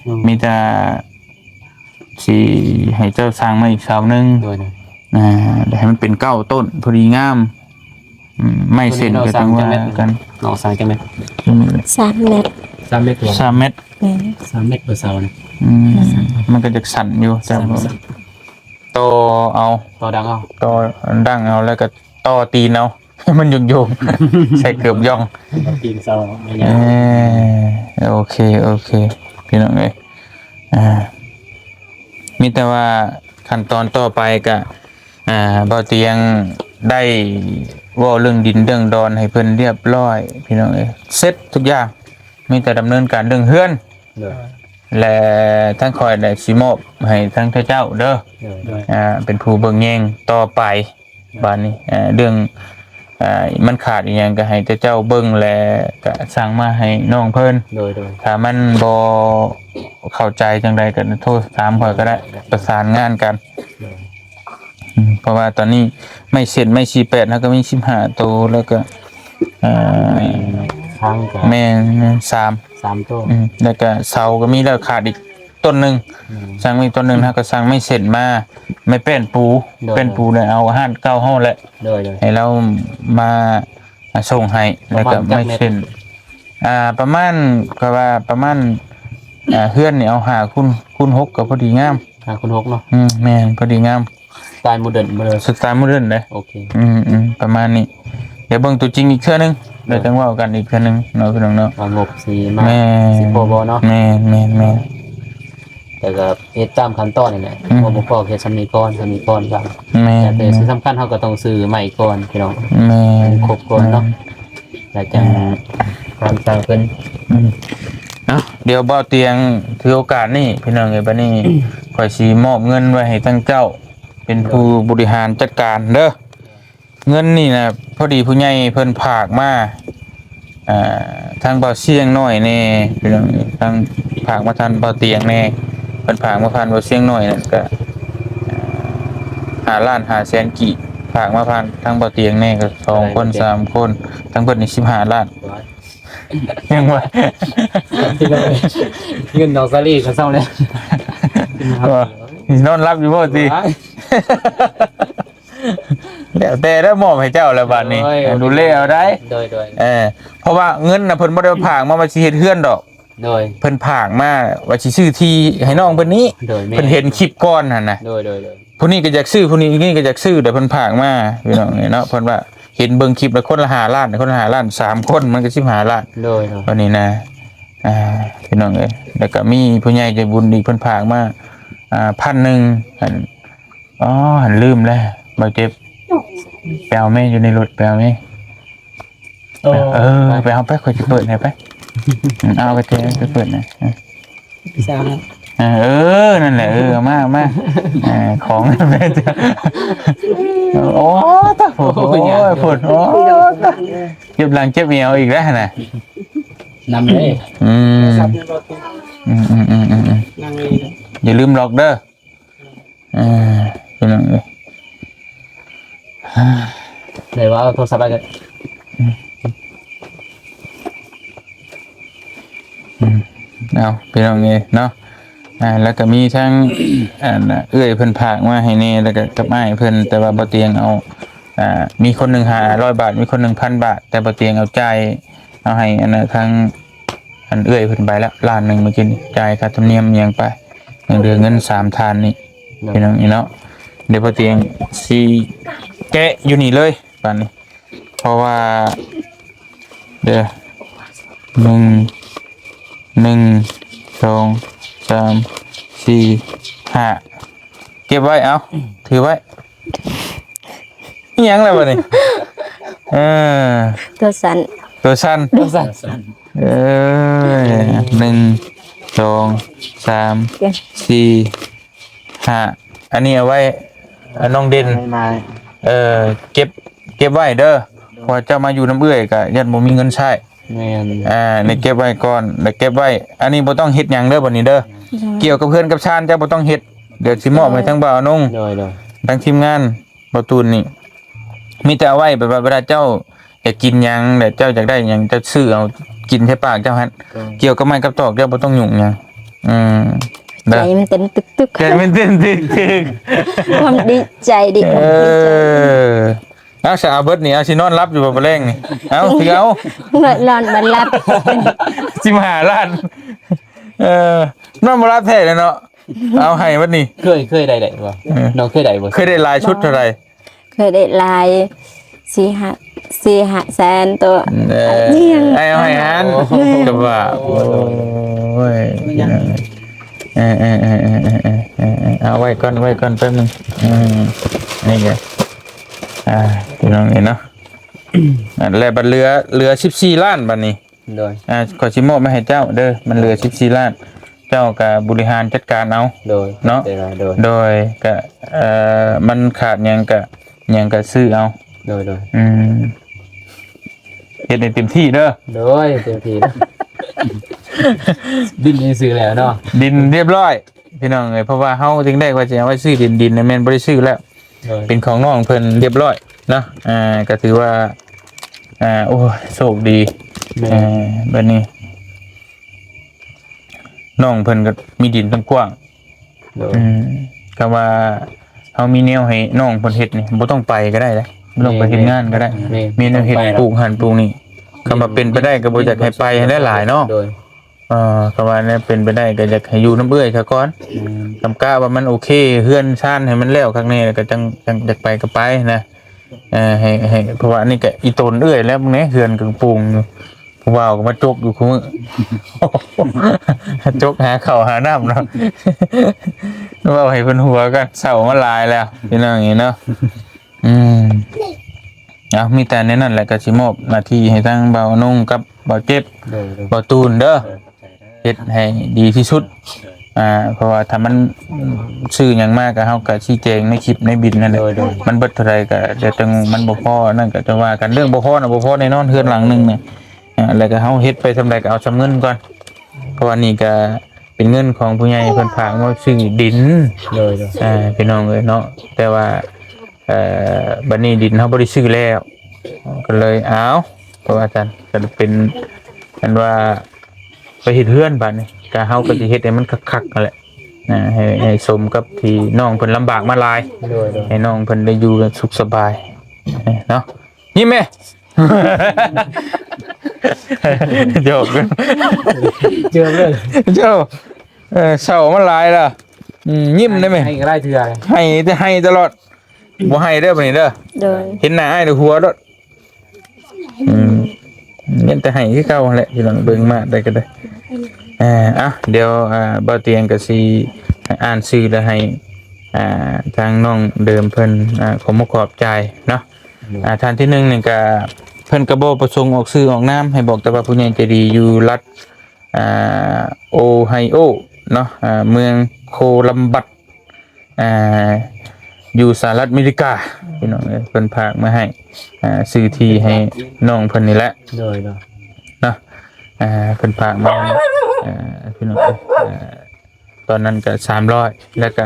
ດຍ ມີແຕ່ຊິໃຫ້ເຈົ້າສັ່ງມາອີກເສົາໜຶ່ງ. ໂດຍ ໂດຍ ອ່າ ໃຫ້ມັນເປັນເກົ້າຕົ້ນ ພໍດີງາມ. ອືມ ໄມ້ເສັ້ນກໍຈັ່ງວ່າກັນ. ນ້ອງສັ່ງຈັກແມັດ? ອືມ ສາມແມັດ. ສາມແມັດບໍ່? ສາມແມັດ. ແມ່ນ ສາມແມັດບໍ່ເສົານະ. ອືມ ມັນກໍຈັກສັ້ນຢູ່ ແຕ່ ຕໍ່ເອົາ ຕໍ່ດັງເອົາ ຕໍ່ດັງເອົາ ແລ້ວກໍຕໍ່ຕີນເອົາ ໃຫ້ມັນໂຍງໆ ໃສ່ເກີບຢ່ອງ ຕີນເສົາ. ເອີ ໂອເຄ ໂອເຄ ພີ່ນ້ອງເອີຍ ອ່າ ມີແຕ່ວ່າຂັ້ນຕອນຕໍ່ໄປກະ ອ່າ ບ່າວຕຽງໄດ້ເວົ້າເລື່ອງດິນເລື່ອງດອນໃຫ້ເພິ່ນລຽບຮ້ອຍ ພີ່ນ້ອງເອີຍ ເສັດທຸກຢ່າງ ມີແຕ່ດຳເນີນການເລື່ອງເຮືອນ. ໂດຍ ແລະ ທາງຂ້ອຍໄດ້ຊິມອບໃຫ້ທາງເຈົ້າເດີ. ໂດຍ ໂດຍ ອ່າ ເປັນຜູ້ເບິ່ງແຍງຕໍ່ໄປ. ໂດຍ ບາດນີ້ ເອີ ເລື່ອງ ອ່າ ມັນຂາດອີ່ຫຍັງກໍໃຫ້ເຈົ້າເບິ່ງ ແລະ ກໍສັ່ງມາໃຫ້ນ້ອງເພິ່ນ. ໂດຍ ໂດຍ ຖ້າມັນບໍ່ເຂົ້າໃຈຈັ່ງໃດກໍໂທຖາມຂ້ອຍກໍໄດ້ ໂດຍ ປະສານງານກັນ. ໂດຍ ອືມ ເພາະວ່າຕອນນີ້ໄມ້ເສັ້ນ ໄມ້ສີ່ແປດ ເຮົາກໍມີສິບຫ້າໂຕ ແລ້ວກໍ ເອີ ໄມ້ຄ້າງກໍ ແມ່ນ ແມ່ນ ສາມ ສາມໂຕ. ອືມ ແລ້ວກໍເສົາກໍມີແລ້ວ ຂາດອີກ ຕົ້ນໜຶ່ງ. ອືມ ສັ່ງໄມ້ຕົ້ນໜຶ່ງ ເຮົາກໍສັ່ງໄມ້ເສັ້ນມາ ໄມ້ແປ້ນປູ. ໂດຍ ແປ້ນປູ ໂດຍ ເລີຍເອົາຮ້ານເກົ່າເຮົາແຫຼະ. ໂດຍ ໂດຍ ໃຫ້ລາວມາ ມາສົ່ງໃຫ້. ປະມານ ແລ້ວກໍໄມ້ເສັ້ນ ອ່າ ປະມານ ກໍວ່າປະມານ ອ່າ ເຮືອນນີ້ເອົາຫ້າຄູນ ຄູນຫົກ ກໍພໍດີງາມ. ຫ້າຄູນຫົກເນາະ. ອືມ ແມ່ນ ພໍດີງາມ. ສະໄຕລ໌ໂມເດີນ ສະໄຕລ໌ໂມເດີນເດ້. ໂອເຄ ອືມໆ ປະມານນີ້. ດຽວເບິ່ງຕົວຈິງອີກເທື່ອໜຶ່ງ ໂດຍ ແລ້ວຈັ່ງເວົ້າກັນອີກເທື່ອໜຶ່ງເນາະ ພີ່ນ້ອງເນາະ. ວ່າງົບຊິມາ ແມ່ນ ຊິພໍບໍ່ເນາະ. ແມ່ນໆໆ ແຕ່ກໍເຮັດຕາມຂັ້ນຕອນນີ້ແຫຼະ. ອືມ ພໍບໍ່ພໍເຮັດສ່ຳນີ້ກ່ອນ ສ່ຳນີ້ກ່ອນ. ແມ່ນ ແຕ່ທີ່ສຳຄັນເຮົາກໍຕ້ອງຊື້ໄມ້ກ່ອນ ພີ່ນ້ອງ. ແມ່ນ ໃຫ້ຄົບກ່ອນເນາະ. ແມ່ນ ແລ້ວຈັ່ງ ແມ່ນ ຄວາມສ້າງເພິ່ນ. ອືມ ເອົາ ດຽວບ່າວຕຽງຖືໂອກາດນີ້ ພີ່ນ້ອງເອີຍ ບັດນີ້ຂ້ອຍຊິມອບເງິນໄວ້ໃຫ້ທາງເຈົ້າ ເປັນຜູ້ ໂດຍ ບໍລິຫານຈັດການເດີ. ເງິນນີ້ນະ ພໍດີຜູ້ໃຫຍ່ເພິ່ນຝາກມາ ອ່າ ທາງບ່າວຊຽງນ້ອຍແດ່ ພີ່ນ້ອງ ທາງ ຝາກມາທາງບ່າວຕຽງແດ່ ເພິ່ນຝາກມາຜ່ານບ່າວຊຽງນ້ອຍນັ້ນກະ ອ່າ ຫ້າລ້ານຫ້າແສນກີບ ຝາກມາຜ່ານທາງບ່າວຕຽງແດ່ ກໍສອງຄົນ ສາມຄົນ ທັງເບິດນີ້ສິບຫ້າລ້ານ. ຍັງວ່າ ເງິນນ້ອງສາລີກໍເຊົາແລ້ວ ວ່າ ນອນຫຼັບຢູ່ບໍ່ຕິ? ວ້າຍ ແລ້ວແຕ່ເດີ ມອບໃຫ້ເຈົ້າແລ້ວບາດນີ້ ໂດຍ ດູແລເອົາໄດ໋. ໂດຍໆ ເອີ ເພາະວ່າເງິນນະ ເພິ່ນບໍ່ໄດ້ຝາກມາວ່າຊິເຮັດເຮືອນດອກ. ໂດຍ ເພິ່ນຝາກມາວ່າຊິຊື້ທີ່ໃຫ້ນ້ອງເພິ່ນນີ້ ໂດຍ ແມ່ນ ເພິ່ນເຫັນຄລິບກ່ອນຫັ້ນນະ ໂດຍ ໂດຍ ໂດຍ ຜູ້ນີ້ກໍຢາກຊື້ ຜູ້ນີ້ ນີ້ກໍຢາກຊື້ ແຕ່ເພິ່ນຝາກມາ ພີ່ນ້ອງເອີຍເນາະ ເພິ່ນວ່າເຫັນເບິ່ງຄລິບແລ້ວຄົນລະຫ້າລ້ານ ຄົນລະຫ້າລ້ານ ສາມຄົນມັນກໍສິບຫ້າລ້ານ ໂດຍ ໂດຍ ບັດນີ້ນະ ອ່າ ພີ່ນ້ອງເອີຍ ແລ້ວກໍມີຜູ້ໃຫຍ່ໃຈບຸນອີກ ເພິ່ນຝາກມາ ອ່າ ພັນໜຶ່ງ ອັນ ອໍ ຫັ້ນລືມແລ້ວ ບໍ່ເຈັບ ໄປເອົາແມ່ຢູ່ໃນລົດ ໄປເອົາແມ່ ໂອ້ ເອີ ໄປ ໄປເອົາໄປ ຂ້ອຍຊິເປີດໃຫ້ໄປ ອືມ ເອົາກະແຈໄປເປີດໃຫ້ ເອີ ເອີ ນັ້ນແຫຼະ ເອີ ເອົາມາ ເອົາມາ ເອີ ຂອງ ໂອ້ ຕາ ໂອ້ຍ ໂອ້ຍ ໂພດ ໂອ້ ຕາ ເຈັບຫຼັງເຈັບແອວອີກແລ້ວຫັ້ນນະ ນຳເດ້ ອືມ ອືມໆໆໆ ຢ່າລືມລັອກເດີ. ອ່າ ພີ່ນ້ອງເອີຍ ໄດ້ວ່າເອົາໂທລະສັບໄປເດີ ອືມ ອືມ ເອົາ ພີ່ນ້ອງເອີຍເນາະ ອ່າ ແລ້ວກໍມີທັງ ອັນ ເອື້ອຍເພິ່ນຝາກມາໃຫ້ແດ່ ແລ້ວກໍກັບອ້າຍເພິ່ນ ແຕ່ວ່າບໍ່ຕຽງເອົາ ອ່າ ມີຄົນໜຶ່ງຫ້າຮ້ອຍບາດ ມີຄົນໜຶ່ງພັນບາດ ແຕ່ບໍ່ຕຽງເອົາຈ່າຍ ເອົາໃຫ້ອັນນະ ທາງ ອັນເອື້ອຍເພິ່ນໄປແລ້ວລ້ານໜຶ່ງ ມື້ກີ້ນີ້ ຈ່າຍຄ່າທຳນຽມຫຍັງໄປ ຍັງເຫຼືອເງິນສາມທ່ານນີ້ ໂດຍ ພີ່ນ້ອງນີ້ເນາະ ດຽວບໍ່ຕຽງຊິແກະຢູ່ນີ້ເລີຍບາດນີ້ ເພາະວ່າ ເດີ ໜຶ່ງ ໜຶ່ງ ສອງ ສາມ ສີ່ ຫ້າ ເກັບໄວ້ ເອົາ ຖືໄວ້ ອີ່ຫຍັງລະບາດນີ້ ເອີ ຕົວສັ່ນ ຕົວສັ່ນ ຕົວສັ່ນ ເອີຍ ໜຶ່ງ ສອງ ສາມ ເຈັດ ສີ່ ຫ້າ ອັນນີ້ເອົາໄວ້ ເອີ ນ້ອງເດັ່ນ ເອີ ເກັບ ເກັບໄວ້ເດີ ເພາະວ່າເຈົ້າມາຢູ່ນຳເອື້ອຍກະຢ້ານບໍ່ມີເງິນໃຊ້ ແມ່ນ ອ່າ ນີ້ເກັບໄວ້ກ່ອນ ແລ້ວເກັບໄວ້ ອັນນີ້ບໍ່ຕ້ອງເຮັດຫຍັງເດີ ບັດນີ້ເດີ ໂດຍ ກ່ຽວກັບເຮືອນກັບຊານເຈົ້າບໍ່ຕ້ອງເຮັດ ດຽວຊິມອບໃຫ້ ໂດຍ ທາງບ່າວອະນົງ ໂດຍ ໂດຍ ທາງທີມງານ ບໍ່ຕູນນີ້ ມີແຕ່ເອົາໄວ້ແບບວ່າເວລາເຈົ້າຢາກກິນຫຍັງ ແລະເຈົ້າຢາກໄດ້ຫຍັງ ເຈົ້າຊື້ເອົາກິນໃສ່ປາກເຈົ້າຫັ້ນ ໂດຍ ກ່ຽວກັບໄມ້ກັບຕອກເຈົ້າບໍ່ຕ້ອງຫຍຸ້ງຫຍັງ ອືມ ໃຈມັນເຕັ້ນຕຶກໆ ໃຈມັນເຕັ້ນຕຶກໆ ຄວາມດີໃຈ ດີ ເອີ ຄວາມດີໃຈ ເອົາຊະ ເອົາເບິດນີ້ ເອົາ ຊິນອນຫຼັບຢູ່ບໍ່ມື້ແລງນີ້ ເອົາ ຖືເອົາ ນອນບໍ່ຫຼັບ ສິບຫ້າລ້ານ ເອີ ນອນບໍ່ຫຼັບແທ້ແຫຼະເນາະ ເອົາໃຫ້ເບິດນີ້ ເຄີຍ ເຄີຍໄດ້ ໄດ້ບໍ່ ເອີ ນ້ອງເຄີຍໄດ້ບໍ່ ເຄີຍໄດ້ຫຼາຍສຸດເທົ່າໃດ? ເຄີຍໄດ້ຫຼາຍ ສີ່ຫ້າ ສີ່ຫ້າແສນໂຕ ເອີ ເອົາໃຫ້ຫັ້ນ ໂອ້ໂຫ ກໍວ່າ ໂອ້ຍ ເອີໆໆໆໆໆ ເອົາໄວ້ກ່ອນ ໄວ້ກ່ອນແປັບໜຶ່ງ ອືມ ນີ້ກໍ ອ່າ ພີ່ນ້ອງເອີຍເນາະ ແລ້ວບັດເຫຼືອ ເຫຼືອສິບສີ່ລ້ານບັດນີ້ ໂດຍ ອ່າ ຂ້ອຍຊິມອບມາໃຫ້ເຈົ້າເດີ ມັນເຫຼືອສິບສີ່ລ້ານ ເຈົ້າກໍບໍລິຫານຈັດການເອົາ ໂດຍ ເນາະ ໂດຍ ໂດຍ ໂດຍ ກໍ ເອີ ມັນຂາດຫຍັງກໍ ຫຍັງກໍຊື້ເອົາ ໂດຍ ໂດຍ ອືມ ເຮັດໃຫ້ເຕັມທີ່ເດີ ໂດຍ ເຕັມທີ່ ດິນນີ້ຊື້ແລ້ວເນາະ ດິນຮຽບຮ້ອຍ ພີ່ນ້ອງເອີຍ ເພາະວ່າເຮົາຈຶ່ງໄດ້ວ່າຈະເອົາໄວ້ຊື້ດິນ ດິນນະແມ່ນບໍ່ໄດ້ຊື້ແລ້ວ ໂດຍ ເປັນຂອງນ້ອງເພິ່ນຮຽບຮ້ອຍເນາະ ອ່າ ກໍຖືວ່າ ອ່າ ໂອ້ຍ ໂຊກດີ ແມ່ນ ເອີ ບັດນີ້ ນ້ອງເພິ່ນກໍມີດິນຕັ້ງກວ້າງ ໂດຍ ອືມ ຄຳວ່າເຮົາມີແນວໃຫ້ນ້ອງເພິ່ນເຮັດນີ້ ບໍ່ຕ້ອງໄປກໍໄດ້ເດ້ ບໍ່ຕ້ອງໄປ ແມ່ນ ເຮັດງານກໍໄດ້ ແມ່ນ ມີແນວເຮັດ ບໍ່ຕ້ອງໄປດອກ ປູກຫັ້ນປູກນີ້ ແມ່ນ ຄຳວ່າເປັນໄປໄດ້ກໍບໍ່ຢາກໃຫ້ໄປໃຫ້ຫຼາຍໆເນາະ ໂດຍ ເອີ ຄຳວ່າແນວເປັນໄປໄດ້ກໍຢາກໃຫ້ຢູ່ນຳເອື້ອຍຊະກ່ອນ ແມ່ນ ຄຳກະວ່າມັນໂອເຄ ເຮືອນຊານໃຫ້ມັນແລ້ວຄັກແນ່ ແລ້ວກໍຈັ່ງ ຈັ່ງຢາກໄປກໍໄປນະ ເອີ ໃຫ້ ໃຫ້ ເພາະວ່າອັນນີ້ກໍອີ່ຕົນເອື້ອຍແລ້ວ ເບິ່ງແດ່ ເຮືອນກໍປຸງຢູ່ ຜູ້ບ່າວກໍມາຈົກຢູ່ຄູ່ມື້ ຈົກຫາເຂົ້າຫານ້ຳເນາະ ເວົ້າໃຫ້ເພິ່ນຫົວກັນ ເສົ້າມາຫຼາຍແລ້ວ ພີ່ນ້ອງເອີຍເນາະ ອືມ ເອົາ ມີແຕ່ແນວນັ້ນແຫຼະ ກໍຊິມອບໜ້າທີ່ໃຫ້ທາງບ່າວນົງກັບບ່າວເຈັບ ໂດຍ ໂດຍ ບ່າວຕູນເດີ ໂດຍ ຂອບໃຈເດີ ເຮັດໃຫ້ດີທີ່ສຸດ ໂດຍ ອ່າ ເພາະວ່າຖ້າມັນຊື້ຫຍັງມາກໍ ເຮົາກໍຊີ້ແຈງໃນຄລິບໃນບິນນັ້ນແຫຼະ ໂດຍ ໂດຍ ມັນເບິດເທົ່າໃດກໍ ດຽວຈັ່ງມັນບໍ່ພໍ ນັ້ນກໍຈັ່ງວ່າກັນ ເລື່ອງບໍ່ພໍນະ ບໍ່ພໍແນ່ນອນ ເຮືອນຫຼັງໜຶ່ງນະ ອ່າ ແລ້ວກໍເຮົາເຮັດໄປສ່ຳໃດກໍເອົາສ່ຳເງິນກ່ອນ ເພາະວ່ານີ້ກໍເປັນເງິນຂອງຜູ້ໃຫຍ່ເພິ່ນຝາກມາຊື້ດິນ ໂດຍ ໂດຍ ອ່າ ພີ່ນ້ອງເອີຍເນາະ ແຕ່ວ່າ ເອີ ບັດນີ້ດິນເຮົາບໍ່ໄດ້ຊື້ແລ້ວ ກໍເລີຍ ເອົາ ເພາະວ່າຊັ້ນ ກໍເປັນ ອັນວ່າ ໄປເຮັດເຮືອນບາດນີ້ ກໍເຮົາກໍຊິເຮັດໃຫ້ມັນຄັກໆນັ້ນແຫຼະ ອ່າ ໃຫ້ ໃຫ້ສົມກັບທີ່ນ້ອງເພິ່ນລຳບາກມາຫຼາຍ ໂດຍ ໂດຍ ໃຫ້ນ້ອງເພິ່ນໄດ້ຢູ່ແບບສຸກສະບາຍເນາະ ຍິ້ມແມ້. ຫຍອກກັນ ເຈີເລີຍ ເຈົ້າ ເອີ ເສົ້າມາຫຼາຍລະ ອືມ ຍິ້ມໄດ້ໄໝ? ໃຫ້ກໍໄດ້ເທື່ອ ໃຫ້ແຕ່ໃຫ້ຕະຫຼອດ ບໍ່ໃຫ້ເດີບັດນີ້ເດີ ໂດຍ ເຫັນໜ້າອ້າຍແລ້ວຫົວໂລດ ອືມ ຍັງແຕ່ໃຫ້ຄືເກົ່າຫັ້ນແຫຼະ ພີ່ນ້ອງເບິ່ງມາໄດ້ກໍໄດ້ ອ່າ ເອົາ ດຽວ ອ່າ ບ່າວຕຽງກໍຊິອ່ານຊື່ແລ້ວໃຫ້ ອ່າ ທາງນ້ອງເດີມເພິ່ນ ອ່າ ຂໍມຸກຂອບໃຈເນາະ ໂດຍ ອ່າ ທ່ານທີໜຶ່ງນີ້ກໍ ເພິ່ນກໍບໍ່ປະສົງອອກຊື່ອອກນາມ ໃຫ້ບອກແຕ່ວ່າຜູ້ໃຫຍ່ໃຈດີຢູ່ລັດ ອ່າ ໂອໄຮໂອເນາະ ອ່າ ເມືອງໂຄລັມບັດ ອ່າ ຢູ່ສະຫະລັດອາເມລິກາ ພີ່ນ້ອງເອີຍ ເພິ່ນຝາກມາໃຫ້ ອ່າ ຊື້ທີ່ໃຫ້ນ້ອງເພິ່ນນີ້ແຫຼະ ໂດຍ ໂດຍ ເນາະ ອ່າ ເພິ່ນຝາກມາ ອ່າ ພີ່ນ້ອງເອີຍ ອ່າ ຕອນນັ້ນກໍສາມຮ້ອຍ ແລ້ວກໍ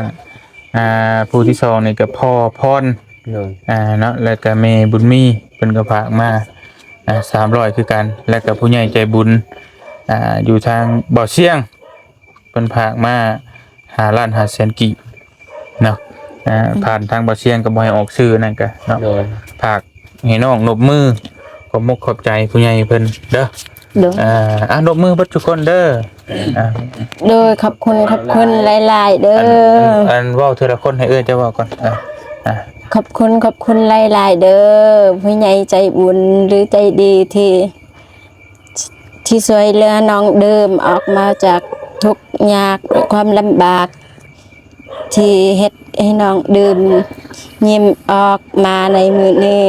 ອ່າ ຜູ້ທີສອງນີ້ກໍພໍ່ພອນ ໂດຍ ອ່າ ເນາະ ແລ້ວກໍແມ່ບຸນມີ ເພິ່ນກໍຝາກມາ ອ່າ ສາມຮ້ອຍຄືກັນ ແລ້ວກໍຜູ້ໃຫຍ່ໃຈບຸນ ອ່າ ຢູ່ທາງບ່າວຊຽງ ເພິ່ນຝາກມາຫ້າລ້ານຫ້າແສນກີບເນາະ ອ່າ ຜ່ານທາງບ່າວຊຽງກໍບໍ່ໃຫ້ອອກຊື່ນັ້ນກະເນາະ ໂດຍ ຝາກໃຫ້ນ້ອງນົບມື ຂອບມຸກຂອບໃຈຜູ້ໃຫຍ່ເພິ່ນເດີ ໂດຍ ອ່າ ອ່າ ນົບມືເບິດທຸກຄົນເດີ ອ່າ ໂດຍ ຂອບຄຸນ ຂອບຄຸນຫຼາຍໆເດີ ອັນ ອັນເວົ້າເທື່ອລະຄົນ ໃຫ້ເອື້ອຍເຈົ້າເວົ້າກ່ອນ ອ່າ ອ່າ ຂອບຄຸນ ຂອບຄຸນຫຼາຍໆເດີ ຜູ້ໃຫຍ່ໃຈບຸນ ຫຼື ໃຈດີທີ່ ທີ່ຊ່ວຍເຫຼືອນ້ອງເດີມອອກມາຈາກທຸກຍາກ ຄວາມລຳບາກ ທີ່ເຮັດໃຫ້ນ້ອງເດີມຍິ້ມອອກມາໃນມື້ນີ້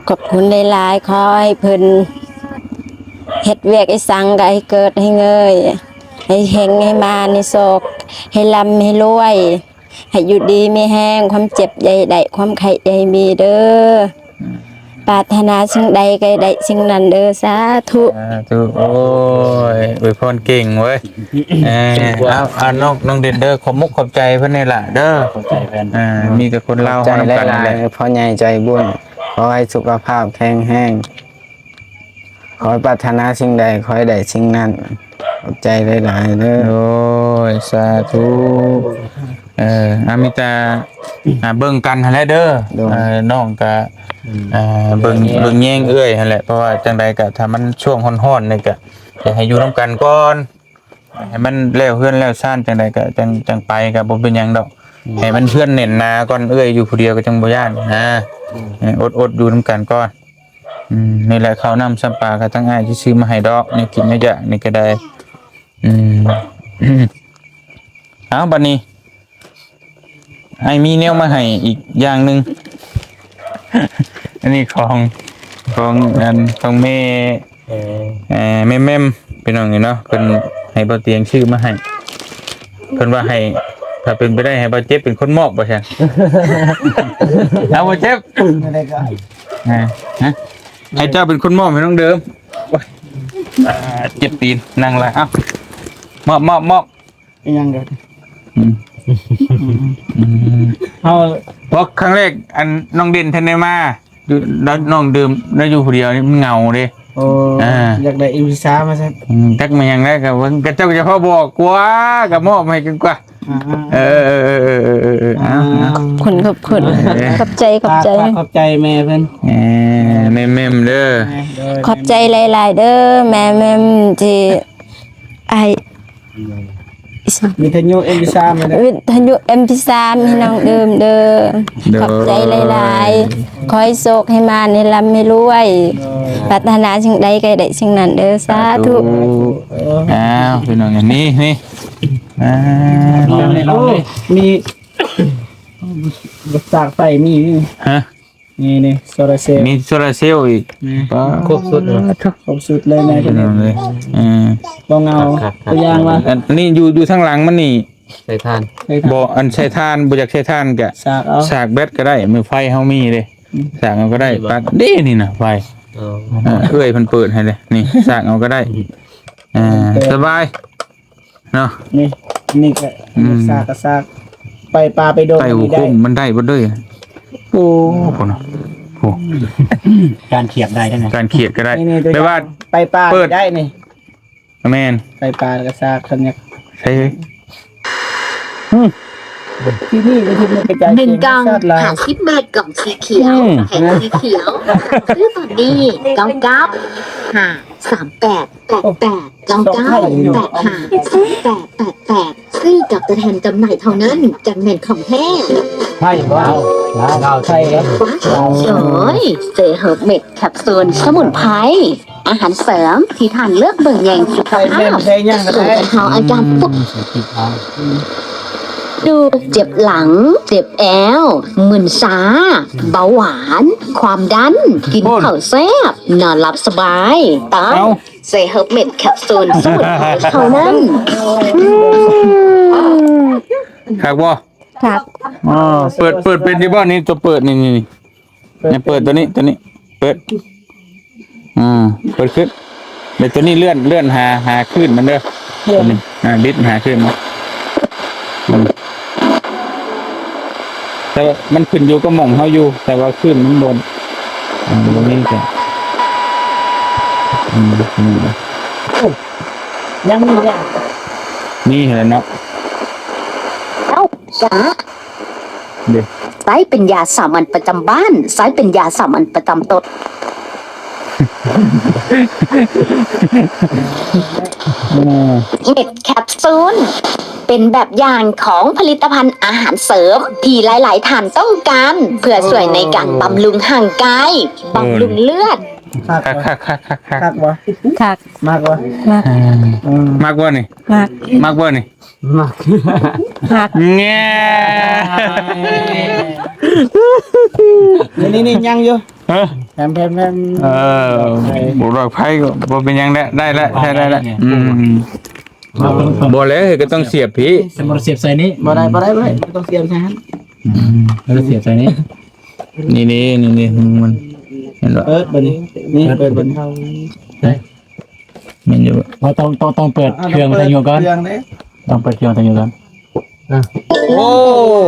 ຂອບຄຸນຫຼາຍໆ ຂໍໃຫ້ເພິ່ນເຮັດວຽກອີ່ສັງກໍໃຫ້ເກີດໃຫ້ເງີຍ ໃຫ້ເຮັງໃຫ້ມານ ໃຫ້ໂຊກ ໃຫ້ລ່ຳໃຫ້ລວຍ ໃຫ້ຢູ່ດີມີແຮງ ຄວາມເຈັບຢ່າໃຫ້ໄດ້ ຄວາມໄຂ້ຢ່າໃຫ້ມີເດີ ປາດຖະໜາສິ່ງໃດກໍໃຫ້ໄດ້ສິ່ງນັ້ນເດີ ສາທຸ ສາທຸ ໂອ້ຍ ອວຍພອນເກັ່ງເວີຍ ເອີ ເອົາ ເອົາ ນ້ອງ ນ້ອງເດັ່ນເດີ ຂອບມຸກຂອບໃຈເພິ່ນນີ້ລະເດີ ຂອບໃຈເພິ່ນ ອ່າ ມີແຕ່ຄົນລາວ ເຮົານຳກັນນີ້ແຫຼະ ພໍ່ໃຫຍ່ໃຈບຸນ ຂໍໃຫ້ສຸຂະພາບແຂງແຮງ ຂໍໃຫ້ປາດຖະໜາສິ່ງໃດ ຂໍໃຫ້ໄດ້ສິ່ງນັ້ນ ຂອບໃຈຫຼາຍໆເດີ ໂອ້ຍ ສາທຸ ເອີ ອາ ມີແຕ່ ອ່າ ເບິ່ງກັນຫັ້ນແຫຼະເດີ ໂດຍ ເອີ ນ້ອງກະ ອືມ ອ່າ ເບິ່ງ ເບິ່ງແຍງເອື້ອຍຫັ້ນແຫຼະ ເພາະວ່າຈັ່ງໃດກະ ຖ້າມັນຊ່ວງຮ້ອນໆນີ້ກະ ຢາກໃຫ້ຢູ່ນຳກັນກ່ອນ ໃຫ້ມັນແລ້ວເຮືອນແລ້ວຊານ ຈັ່ງໃດກະ ຈັ່ງ ຈັ່ງໄປ ກະບໍ່ເປັນຫຍັງດອກ ອືມ ໃຫ້ມັນເຮືອນແໜ້ນໜາກ່ອນ ເອື້ອຍຢູ່ຜູ້ດຽວກໍຈັ່ງບໍ່ຢ້ານນະ ອືມ ເອີ ອົດໆຢູ່ນຳກັນກ່ອນ ອືມ ນີ້ແຫຼະ ເຂົ້ານ້ຳຊຳປາກໍທັງອ້າຍຊິຊື້ມາໃຫ້ດອກ ແນວກິນແນວຢາກນີ້ກໍໄດ້ ອືມ ເອົາ ບັດນີ້ ອ້າຍມີແນວມາໃຫ້ອີກຢ່າງໜຶ່ງ ອັນນີ້ຂອງ ຂອງ ອັນ ຂອງແມ່ ເອີ ເອີ ແມ່ແມ່ມ ພີ່ນ້ອງເອີຍເນາະ ເພິ່ນໃຫ້ບ່າວຕຽງຊື້ມາໃຫ້ ເພິ່ນວ່າໃຫ້ ຖ້າເປັນໄປໄດ້ໃຫ້ບ່າວເຈັບເປັນຄົນມອບວ່າຊັ້ນ ເອົາ ບ່າວເຈັບ ອາ ຮະ ໃຫ້ເຈົ້າເປັນຄົນມອບໃຫ້ນ້ອງເດີມ ໂອ້ຍ ອ່າ ເຈັບຕີນ ນັ່ງລະ ເອົາ ມອບ ມອບ ມອບ ອີຫຍັງກໍ ອືມ ອືມ ເຮົາ ເພາະຄັ້ງແລກ ອັນ ນ້ອງເດັ່ນທັນໄດ້ມາ ຢູ່ ນ້ອງເດີມ ໄດ້ຢູ່ຜູ້ດຽວນີ້ມັນເຫງົາເດ້ ໂອ້ ອ່າ ຢາກໄດ້ເອັມພີສາມມາຊັ້ນ ອືມ ຈັກແມ່ນຫຍັງໄດ້ກໍເບິ່ງ ກະເຈົ້າກໍຈະພໍບອກກວ່າ ກໍມອບໃຫ້ກັນກວ່າ ອ່າ ເອີ ເອີ ເອີ ເອີ ເອີ ເອີ ອ່າ ອ່າ ຂອບຄຸນ ຂອບຄຸນ ເອີ ຂອບໃຈ ຂອບໃຈ ຝາກຂອບໃຈແມ່ເພິ່ນ ເອີ ແມ່ແມ່ມເດີ ແມ່ ໂດຍ ຂອບໃຈຫຼາຍໆເດີ ແມ່ແມ່ມທີ່ໃຫ້ ວິທະຍຸເອັມພີສາມ ວິທະຍຸເອັມພີສາມໃຫ້ນ້ອງເດີມເດີ ໂດຍ ຂອບໃຈຫຼາຍໆ ຂໍໃຫ້ໂຊກໃຫ້ໝານ ໃຫ້ລ່ຳໃຫ້ລວຍ ໂດຍ ປາດຖະໜາສິ່ງໃດກໍໃຫ້ໄດ້ສິ່ງນັ້ນເດີ ສາທຸ ສາທຸ ອ້າວ ພີ່ນ້ອງ ອັນນີ້ ນີ້ ອ່າ ໂອ້ ມີ ສາກໄຟມີ ຮະ? ນີ້ ນີ້ ໂຊລາເຊວ ມີໂຊລາເຊວອີກ ນີ້ ປາດ ຄົບຊຸດເລີຍ ຄົບຊຸດເລີຍແມ່ພີ່ນ້ອງເອີຍ ເອີ ບໍ່ເຫງົາ ຄັກໆໆ ຕົວຢ່າງວ່າ ອັນນີ້ຢູ່ ຢູ່ທາງຫຼັງມັນນີ້ ໃສ່ຖ່ານ ບໍ່ ອັນໃສ່ຖ່ານ ບໍ່ຢາກໃສ່ຖ່ານກະ ສາກເອົາ ສາກແບັດກໍໄດ້ ມືໄຟເຮົາມີເດ້ ອືມ ສາກເອົາກໍໄດ້ ນີ້ບໍ່ ປັກເດ້ນີ້ນະ ໄຟ ອໍ ເອີ ເອື້ອຍເພິ່ນເປີດໃຫ້ເດ້ ນີ້ ສາກເອົາກໍໄດ້ ອ່າ ສະບາຍ ເນາະ ນີ້ ນີ້ກໍ ອືມ ສາກກໍສາກ ໄປປ່າໄປດົງ ໄປຫົວໂຄ້ງມັນໄດ້ເບິດເລີຍ ໂອ້ ພຸ້ນນະ ໂອ້ ການຂຽດໄດ້ເດ້ນະ ການຂຽດກໍໄດ້ ນີ້ໆ ແຕ່ວ່າ ໄປປ່າໄດ້ນີ້ ແມ່ນ ໄປປ່າແລ້ວກໍສາກ ຄັນຢາກ ໃສ່ ອືມ ທີ່ນີ້ກໍເຮັດໃຫ້ກະຈາຍ ໜຶ່ງກ່ອງ ຫ້າສິບບາດ ກ່ອງສີຂຽວ ອືມ ແຂນສີຂຽວ ຊື້ຕອນນີ້ ເກົ້າເກົ້າ ຫ້າ ສາມແປດ ແປດແປດ ເກົ້າເກົ້າ ແປດຫ້າ ສາມແປດ ແປດແປດ ຊື້ກັບຕົວແທນຈຳໜ່າຍເທົ່ານັ້ນ ຈັ່ງແມ່ນຂອງແທ້ ໃຊ່ບໍ່? ເອົາ ເອົາ ໃສ່ ໂອ້ຍ ເຊເຮີບເມັດ ແຄປຊູນສະໝຸນໄພ ອາຫານເສີມທີ່ທ່ານເລືອກເບິ່ງແຍງສຸຂະພາບ ຊ່ວຍບັນເທົາອາການປວດ ເຈັບຫຼັງ ເຈັບແອວ ມຶນຊາ ເບົາຫວານ ຄວາມດັນ ກິນເຂົ້າແຊບ ນອນຫຼັບສະບາຍ ຕ້ອງເຊເຮີບເມັດ ແຄປຊູນສະໝຸນໄພເທົ່ານັ້ນ. ຄັກບໍ່? ຄັກ. ອໍ ເປີດ ເປີດເປັນຢູ່ບໍ່? ນີ້ ຕົວເປີດ ນີ້ ນີ້ ນີ້ ເປີດ ເປີດຕົວນີ້ ຕົວນີ້ ເປີດ ອືມ ເປີດຂຶ້ນ ແລ້ວຕົວນີ້ເລື່ອນ ເລື່ອນຫາ ຫາຄື້ນມັນເດີ ເລື່ອນ ຕົວນີ້ ອ່າ ບິດຫາຄື້ນມັນ ອືມ ແຕ່ວ່າມັນຂຶ້ນຢູ່ກັບໝ່ອງເຮົາຢູ່ ແຕ່ວ່າຄື້ນມັນບໍ່ ອືມ ບໍ່ມີກະ ອືມ ອືມ ຍັງມີແລ້ວ ມີຫັ້ນແຫຼະເນາະ ເອົ້າ ສາ ເດ້ ໃຊ້ເປັນຢາສາມັນປະຈຳບ້ານ ໃຊ້ເປັນຢາສາມັນປະຈຳຕົນ. ເມັດແຄປຊູນ ເປັນແບບຢ່າງຂອງຜະລິດຕະພັນອາຫານເສີມທີ່ຫຼາຍໆທ່ານຕ້ອງການ ເພື່ອຊ່ວຍໃນການບຳລຸງຮ່າງກາຍ ເອີ ບຳລຸງເລືອດ. ຄັກ ຄັກ ຄັກ ຄັກ ຄັກ ຄັກບໍ່? ຄັກ. ມັກບໍ່? ມັກ. ເອີ ອືມ ມັກບໍ່ນີ້? ມັກ. ມັກບໍ່ນີ້? ມັກ ມັກ ແງ່ ນີ້ ນີ້ ນີ້ ຍັງຢູ່ ຮະ ແພມ ແພມ ແພມ ເອີ ບໍ່ດອກໄຟກໍບໍ່ເປັນຫຍັງແຫຼະ ໄດ້ແລ້ວ ໃຊ້ໄດ້ແລ້ວ ອືມ ບໍ່ແລ້ວ ເຮີຍ ກໍຕ້ອງສຽບພີ້ ສະມມຸດສຽບໃສ່ນີ້ ບໍ່ໄດ້ ບໍ່ໄດ້ ບໍ່ໄດ້ ບໍ່ຕ້ອງສຽບໃສ່ຫັ້ນ ອືມ ເຮົາສຽບໃສ່ນີ້ ນີ້ ນີ້ ນີ້ ນີ້ ມັນ ເຫັນບໍ່? ເປີດບັດນີ້ ນີ້ ເປີດບັດນີ້ ແມ່ນຢູ່ ເຮົາຕ້ອງ ຕ້ອງ ຕ້ອງເປີດເຄື່ອງວິທະຍຸກ່ອນ ຕ້ອງເປີດເຄື່ອງວິທະຍຸກ່ອນ. ໂອ້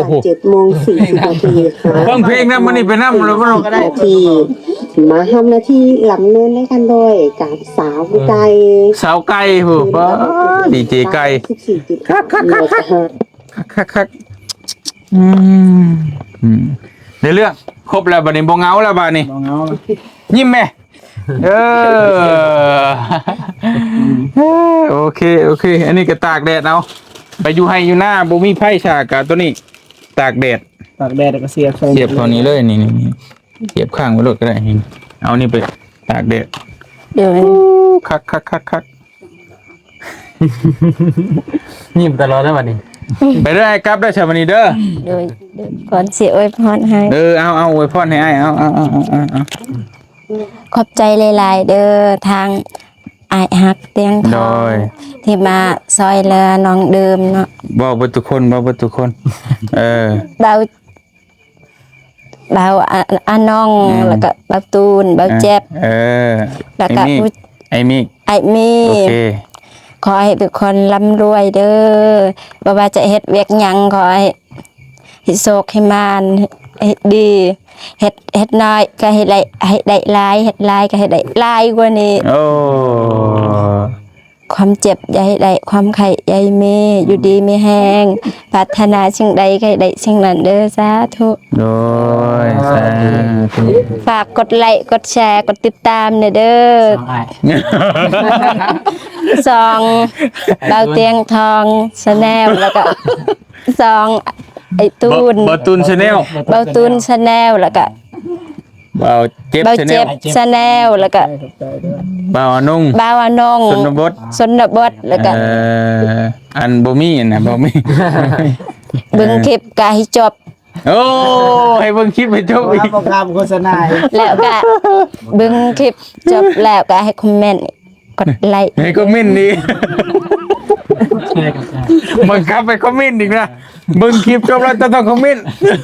ໂຫ ເຈັດໂມງສີ່ສິບນາທີ ເບິ່ງເພງນຳ ມື້ນີ້ໄປນຳແລ້ວບໍ່ ນາທີ ມາຮ່ວມໜ້າທີ່ດຳເນີນລາຍການໂດຍ ກັບສາວໄກ່ ສາວໄກ່ ໂຫ ດີເຈໄກ່ ສິບສີ່ຈຸດ ຄັກໆ ຄັກໆ ອືມ ອືມ ໄດ້ເລື່ອງ ຄົບແລ້ວບັດນີ້ ບໍ່ເຫງົາແລ້ວບັດນີ້ ບໍ່ເຫງົາ ຍິ້ມແມ້. ເອີ ໂອເຄ ໂອເຄ ອັນນີ້ກໍຕາກແດດເອົາ ໄປຢູ່ໄຮ່ຢູ່ນາບໍ່ມີໄຟສາກະ ຕົວນີ້ຕາກແດດ ຕາກແດດແລ້ວກໍສຽບໃສ່ ສຽບເຂົ້ານີ້ເລີຍ ນີ້ ນີ້ ສຽບຄ້າງໄວ້ໂລດກໍໄດ້ ນີ້ ເອົານີ້ໄປຕາກແດດ ໂດຍ ຄັກໆໆໆ ຍິ້ມຕະຫຼອດແລ້ວບັດນີ້ ໄປເດີ ອ້າຍກັບເດີ ຊະ ມື້ນີ້ເດີ ໂດຍ ໂດຍ ກ່ອນຊິອວຍພອນໃຫ້ ເອີ ເອົາ ເອົາ ອວຍພອນໃຫ້ອ້າຍ ເອົາ ເອົາ ເອົາ ເອົາ ຂອບໃຈຫຼາຍໆເດີ ທາງອ້າຍຮັກຕຽງທອງ ໂດຍ ທີ່ມາຊ່ອຍເຫຼືອນ້ອງເດີມເນາະ ເວົ້າເບິດທຸກຄົນ ເວົ້າເບິດທຸກຄົນ ເອີ ເບົາ ເບົາອາ ອານ້ອງ ອືມ ແລ້ວກະເບົາຕູນ ເບົາແຈັບ ເອີ ແລ້ວກະ ອ້າຍມີກ ອ້າຍມີກ ໂອເຄ ຂໍໃຫ້ທຸກຄົນລ່ຳລວຍເດີ ບໍ່ວ່າຈະເຮັດວຽກຫຍັງ ຂໍໃຫ້ ໃຫ້ໂຊກໃຫ້ໝານ ໃຫ້ ໃຫ້ດີ ເຮັດ ເຮັດນ້ອຍກໍໃຫ້ໄດ້ ໃຫ້ໄດ້ຫຼາຍ ເຮັດຫຼາຍກໍໃຫ້ໄດ້ຫຼາຍກວ່ານີ້ ໂອ້ ຄວາມເຈັບຢ່າໃຫ້ໄດ້ ຄວາມໄຂ້ຢ່າໃຫ້ມີ ຢູ່ດີມີແຮງ ປາດຖະໜາສິ່ງໃດກໍໃຫ້ໄດ້ສິ່ງນັ້ນເດີ ສາທຸ ໂດຍ ສາທຸ ຝາກກົດໄລກົດແຊກົດຕິດຕາມແດ່ເດີ ສອງອ້າຍ ສອງ ເບົາຕຽງທອງ Channel ແລ້ວກໍ ສອງ ໄອ້ຕູນ ເບົາຕູນ Channel ເບົາຕູນ Channel ແລ້ວກະ ເບົາເຈັບ Channel ແລ້ວກະ ເບົາອານົງ ເບົາອານົງ ຊົນນະບົດ ຊົນນະບົດ ແລ້ວກະ ເອີ ອັນບໍ່ມີ ອັນນະບໍ່ມີ ເບິ່ງຄລິບກະໃຫ້ຈົບ ໂອ້ ໃຫ້ເບິ່ງຄລິບໃຫ້ຈົບອີກ ໂຄສະນາ ແລ້ວກະເບິ່ງຄລິບຈົບແລ້ວກະໃຫ້ຄອມເມັນ ກົດໄລ ໃຫ້ຄອມເມັນອີກ ບັງຄັບໃຫ້ຄອມເມັນອີກນະ ເບິ່ງຄລິບຈົບແລ້ວຕ້ອງຄອມເມັນ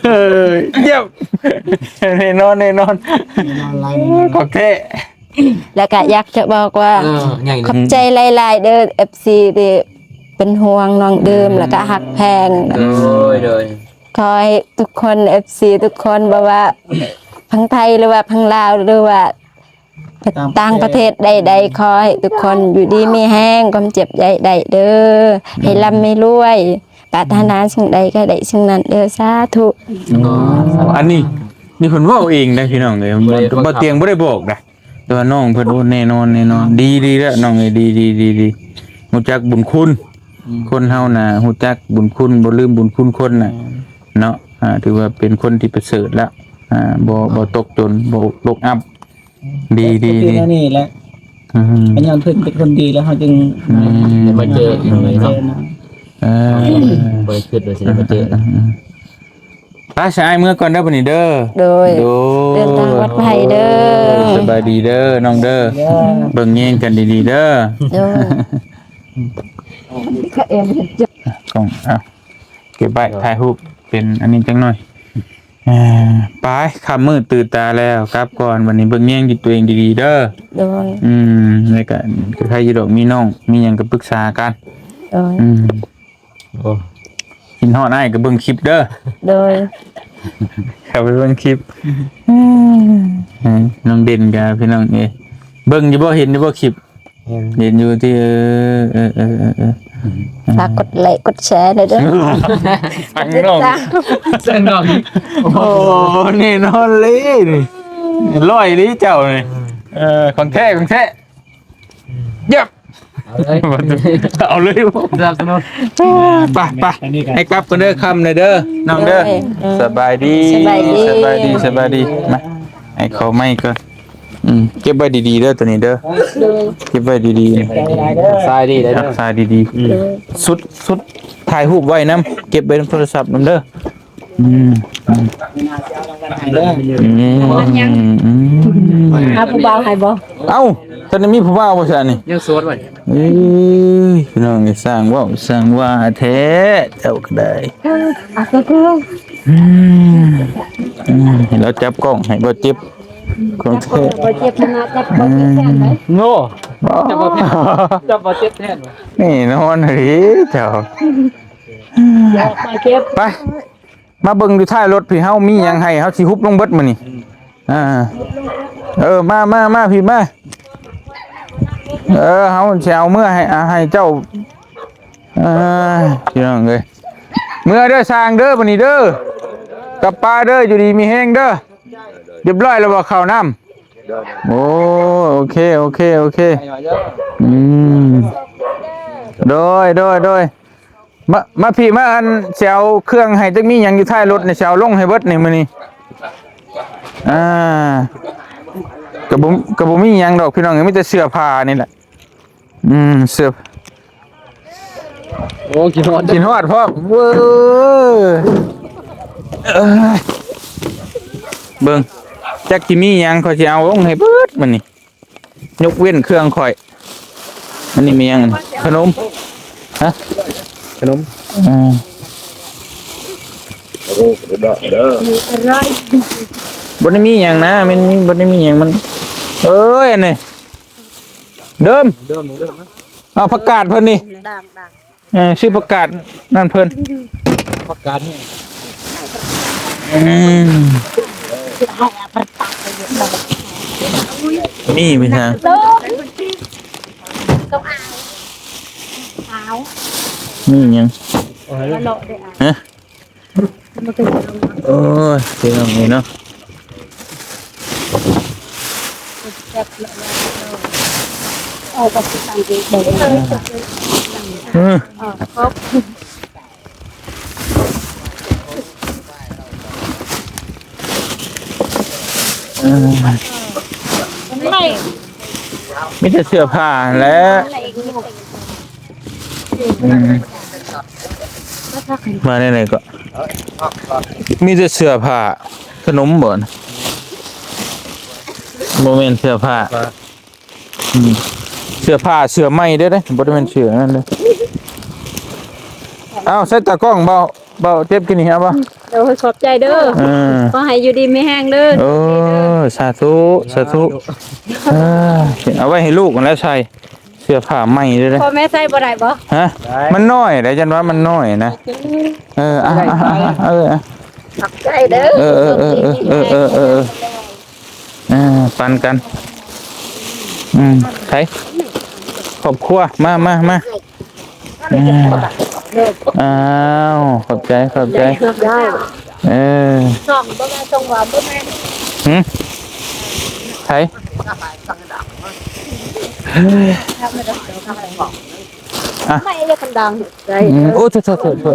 ເອີ ຢ້ຽມ ແນ່ນອນ ແນ່ນອນ ແນ່ນອນ ຂອບແທ້ ແລ້ວກະຢາກຈະບອກວ່າ ເອີ ຂອບໃຈຫຼາຍໆເດີ ເອັຟຊີ ທີ່ເປັນຫ່ວງນ້ອງເດີມ ແລ້ວກະຮັກແພງ ໂດຍ ໂດຍ ຂໍໃຫ້ທຸກຄົນ ເອັຟຊີ ທຸກຄົນ ບໍ່ວ່າທາງໄທ ຫຼືວ່າທາງລາວ ຫຼືວ່າ ຕ່າງປະເທດໃດໆ ຂໍໃຫ້ທຸກຄົນຢູ່ດີມີແຮງ ຄວາມເຈັບຢ່າໃຫ້ໄດ້ເດີ ໃຫ້ລ່ຳໃຫ້ລວຍ ປາດຖະໜາສິ່ງໃດກໍໄດ້ສິ່ງນັ້ນເດີ ສາທຸ. ອໍ ອັນນີ້ ນີ້ເພິ່ນເວົ້າເອງໄດ໋ພີ່ນ້ອງເອີຍ ບໍ່ໄດ້ ບໍ່ ບໍ່ຕຽງບໍ່ໄດ້ບອກນະ ແຕ່ວ່ານ້ອງເພິ່ນ ໂອ້ ແນ່ນອນ ແນ່ນອນ ດີ ດີແລ້ວນ້ອງເອີຍ ດີ ດີ ດີ ດີ ຮູ້ຈັກບຸນຄຸນ ອືມ ຄົນເຮົານະຮູ້ຈັກບຸນຄຸນ ບໍ່ລືມບຸນຄຸນຄົນນະ ແມ່ນ ເນາະ ອ່າ ຖືວ່າເປັນຄົນທີ່ປະເສີດແລ້ວ ອ່າ ບໍ່ ບໍ່ຕົກຈົນ ບໍ່ຕົກອັບ ດີ ດີ ດີ ແນວນີ້ແຫຼະ ອືມ ກໍຍ້ອນເພິ່ນເປັນຄົນດີແລ້ວເຮົາຈຶ່ງ ອືມ ໄດ້ມາເຈີ ມາເຈີເນາະ ເອີ ບໍ່ໄດ້ຄິດວ່າຊິໄດ້ມາເຈີ ເອີ ເອີ ເອີ ໄປຊະ ອ້າຍເມືອກ່ອນເດີບັດນີ້ເດີ ໂດຍ ໂດຍ ເດີນທາງປອດໄພເດີ ສະບາຍດີເດີນ້ອງເດີ ເດີ ເບິ່ງແຍງກັນດີໆເດີ ໂດຍ ກ້ອງ ເອົາ ເກັບໄວ້ ຖ່າຍຮູບເປັນອັນນີ້ຈັກໜ່ອຍ ເອີ ໄປ ຄ່ຳມືດຕື່ນຕາແລ້ວ ກັບກ່ອນ ບັດນີ້ເບິ່ງແຍງຢູ່ຕົວເອງດີໆເດີ ໂດຍ ອືມ ແລ້ວກະ ກໍໃຄ່ຢູ່ດອກ ມີນ້ອງ ມີຫຍັງກໍປຶກສາກັນ ໂດຍ ອືມ ໂອ້ ຄິດຮອດອ້າຍກໍເບິ່ງຄລິບເດີ ໂດຍ ເຂົ້າໄປເບິ່ງຄລິບ ເອີ ນ້ອງເດັ່ນກໍ ພີ່ນ້ອງເອີຍ ເບິ່ງຢູ່ບໍ່ ເຫັນຢູ່ບໍ່ຄລິບ ເຫັນ ເຫັນຢູ່ຕິ ເອີ ເອີ ເອີ ເອີ ເອີ ຝາກກົດໄລກົດແຊແດ່ເດີ ຟັງນ້ອງ ຟັງນ້ອງ ໂອ້ ແນ່ນອນເລີຍນີ້ ຮ້ອຍອີ່ຫຼີເຈົ້ານີ້ ເອີ ຂອງແທ້ ຂອງແທ້ ເຢີບ ເອົາເລີຍ ເອົາເລີຍ ສະໜັບສະໜູນ ໄປ ໄປ ໃຫ້ກັບກັນເດີ ຄ່ຳເດີ ນ້ອງເດີ ໂດຍ ສະບາຍດີ ສະບາຍດີ ສະບາຍດີ ສະບາຍດີ ມາ ໃຫ້ເຂົ້າໄມ້ກ່ອນ ອືມ ເກັບໄວ້ດີໆເດີ ໂຕນີ້ເດີ ໂດຍ ເກັບໄວ້ດີໆ ສາຍດີເດີ ສາຍດີໆ ອືມ ໂດຍ ຊຸດ ຊຸດ ຖ່າຍຮູບໄວ້ນຳ ເກັບໄວ້ນຳໂທລະສັບນຳເດີ ອືມ ອືມ ອືມ ອືມ ຫາຜູ້ບ່າວໃຫ້ບໍ່? ເອົ້າ ທ່ານໄດ້ມີຜູ້ບ່າວບໍ່ຊະນີ້? ຍັງໂສດໄວ້ ເອີຍ ພີ່ນ້ອງເອີຍ ຊ່າງເວົ້າຊ່າງວ່າແທ້ ເຈົ້າກໍໄດ້ ອືມ ອືມ ໃຫ້ລາວຈັບກ້ອງ ໃຫ້ບໍ່ເຈັບ ຂອງແທ້ ບໍ່ເຈັບນະ ຈັບບໍ່ເຈັບແຂນໄດ໋ ໂອ້ ຈັບບໍ່ ຈັບບໍ່ເຈັບແຂນ ແນ່ນອນເລີຍເຈົ້າ ໄປ ມາເບິ່ງຢູ່ທ້າຍລົດພີ້ ເຮົາມີຫຍັງໃຫ້ ເຮົາຊິຮຸບລົງເບິດມື້ນີ້ ອ່າ ເອີ ມາ ມາ ມາ ພີ້ມາ ເອີ ເຮົາຊິເອົາເມືອໃຫ້ ອ່າ ໃຫ້ເຈົ້າ ອ່າ ພີ່ນ້ອງເອີຍ ເມືອເດີ ຊ່າງເດີ ບັດນີ້ເດີ ກັບປ່າເດີ ຢູ່ດີມີແຮງເດີ ຮຽບຮ້ອຍແລ້ວບໍ່ ເຂົ້ານ້ຳ? ໂອ້ ໂອເຄ ໂອເຄ ໂອເຄ ອືມ ໂດຍ ໂດຍ ໂດຍ ມາ ມາພີ້ມາ ອັນ ຊິເອົາເຄື່ອງໃຫ້ ຈັກມີຫຍັງຢູ່ທ້າຍລົດນີ້ ຊິເອົາລົງໃຫ້ເບິດນີ້ມື້ນີ້ ອ່າ ກໍບໍ່ ກໍບໍ່ມີຫຍັງດອກພີ່ນ້ອງເອີຍ ມີແຕ່ເສື້ອຜ້ານີ້ແຫຼະ ອືມ ເສື້ອ ໂອ້ ຄິດຮອດ ຄິດຮອດພ້ອມ ເວີ ເອີຍ ເບິ່ງ ຈັກຊິມີຫຍັງ ຂ້ອຍຊິເອົາລົງໃຫ້ເບິດມື້ນີ້ ຍົກເວັ້ນເຄື່ອງຂ້ອຍ ອັນນີ້ມີຫຍັງ? ຂະໜົມ ຮະ? ຂະໜົມ ອ່າ ໂອ້ ເດີ ເດີ ບໍ່ໄດ້ມີຫຍັງນະ ມັນບໍ່ໄດ້ມີຫຍັງ ມັນ ເອີຍ ອັນນີ້ ເດີມ ເດີມ ເດີມ ເອົາ ຜັກກາດເພິ່ນນີ້ ເອີ ຊື້ຜັກກາດນັ້ນເພິ່ນ ຜັກກາດນີ້ ອືມ ມີໄປທາງ ມີຫຍັງ? ຮະ? ໂອ້ຍ ເປັນຫຍັງນີ້ເນາະ ເອີ ເອີ ມີແຕ່ເສື້ອຜ້າຫັ້ນແຫຼະ ອືມ ມາແນວໃດກໍ ມີແຕ່ເສື້ອຜ້າ ຂະໜົມບໍ່ນະ ບໍ່ແມ່ນເສື້ອຜ້າ ອືມ ເສື້ອຜ້າ ເສື້ອໃໝ່ເດີ້ ບໍ່ໄດ້ແມ່ນເສື້ອນັ້ນເດີ້ ອ້າວ ໃສ່ຕາກ້ອງ ເບົາ ເບົາເຈັບກິນນີ້ ເອົາບໍ່? ໂດຍ ຂອບໃຈເດີ້ ເອີ ຂໍໃຫ້ຢູ່ດີມີແຮງເດີ້ ໂອ້ ສາທຸ ສາທຸ ເອີ ເອົາໄວ້ໃຫ້ລູກຫັ້ນແຫຼະໃສ່ ເສື້ອຜ້າໃໝ່ເດີ້ ພໍ່ແມ່ໃສ່ບໍ່ໄດ້ບໍ່? ຮະ? ໄດ້ ມັນນ້ອຍເດ້ ຢ້ານວ່າມັນນ້ອຍນະ ເອີ ອ່ະ ເອີ ຂອບໃຈເດີ້ ເອີ ເອີ ອ່າ ປັນກັນ ອືມ ໃຜ ຄອບຄົວ ມາ ມາ ມາ ອ່າ ອ້າວ ຂອບໃຈ ຂອບໃຈ ເອີ ສອງບໍ່ແມ່ນ ສອງວ່າບໍ່ແມ່ນ ຫຶ ໃຜ ອ່ະ ໄປເລີຍຄັນດັງ ອືມ ໂອ້ ໂທດ ໂທດ ໂທດ ໂທດ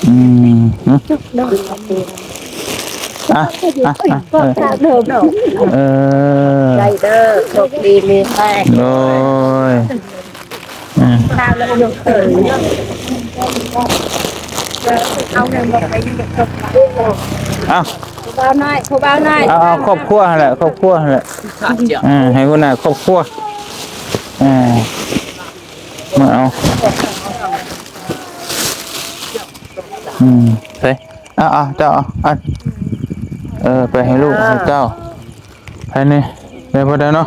ອືມ ອ່ະ ອ່ະ ອ່ະ ເອີ ເອີ ໄດ້ເດີ ໂຊກດີມີແຮງ ໂດຍ ອ່າ ເອົາ ຜູ້ບ່າວນ້ອຍ ຜູ້ບ່າວນ້ອຍ ເອົາ ເອົາ ຄອບຄົວຫັ້ນແຫຼະ ຄອບຄົວຫັ້ນແຫຼະ ອ່າ ໃຫ້ຫົວໜ້າຄອບຄົວ ອ່າ ມາເອົາ ອືມ ໃສ່ ເອົາ ເອົາ ເຈົ້າເອົາ ເອີ ໄປໃຫ້ລູກໃຫ້ເຕົ້າ ໃຜນີ້ ໄດ້ບໍ່ ໄດ້ເນາະ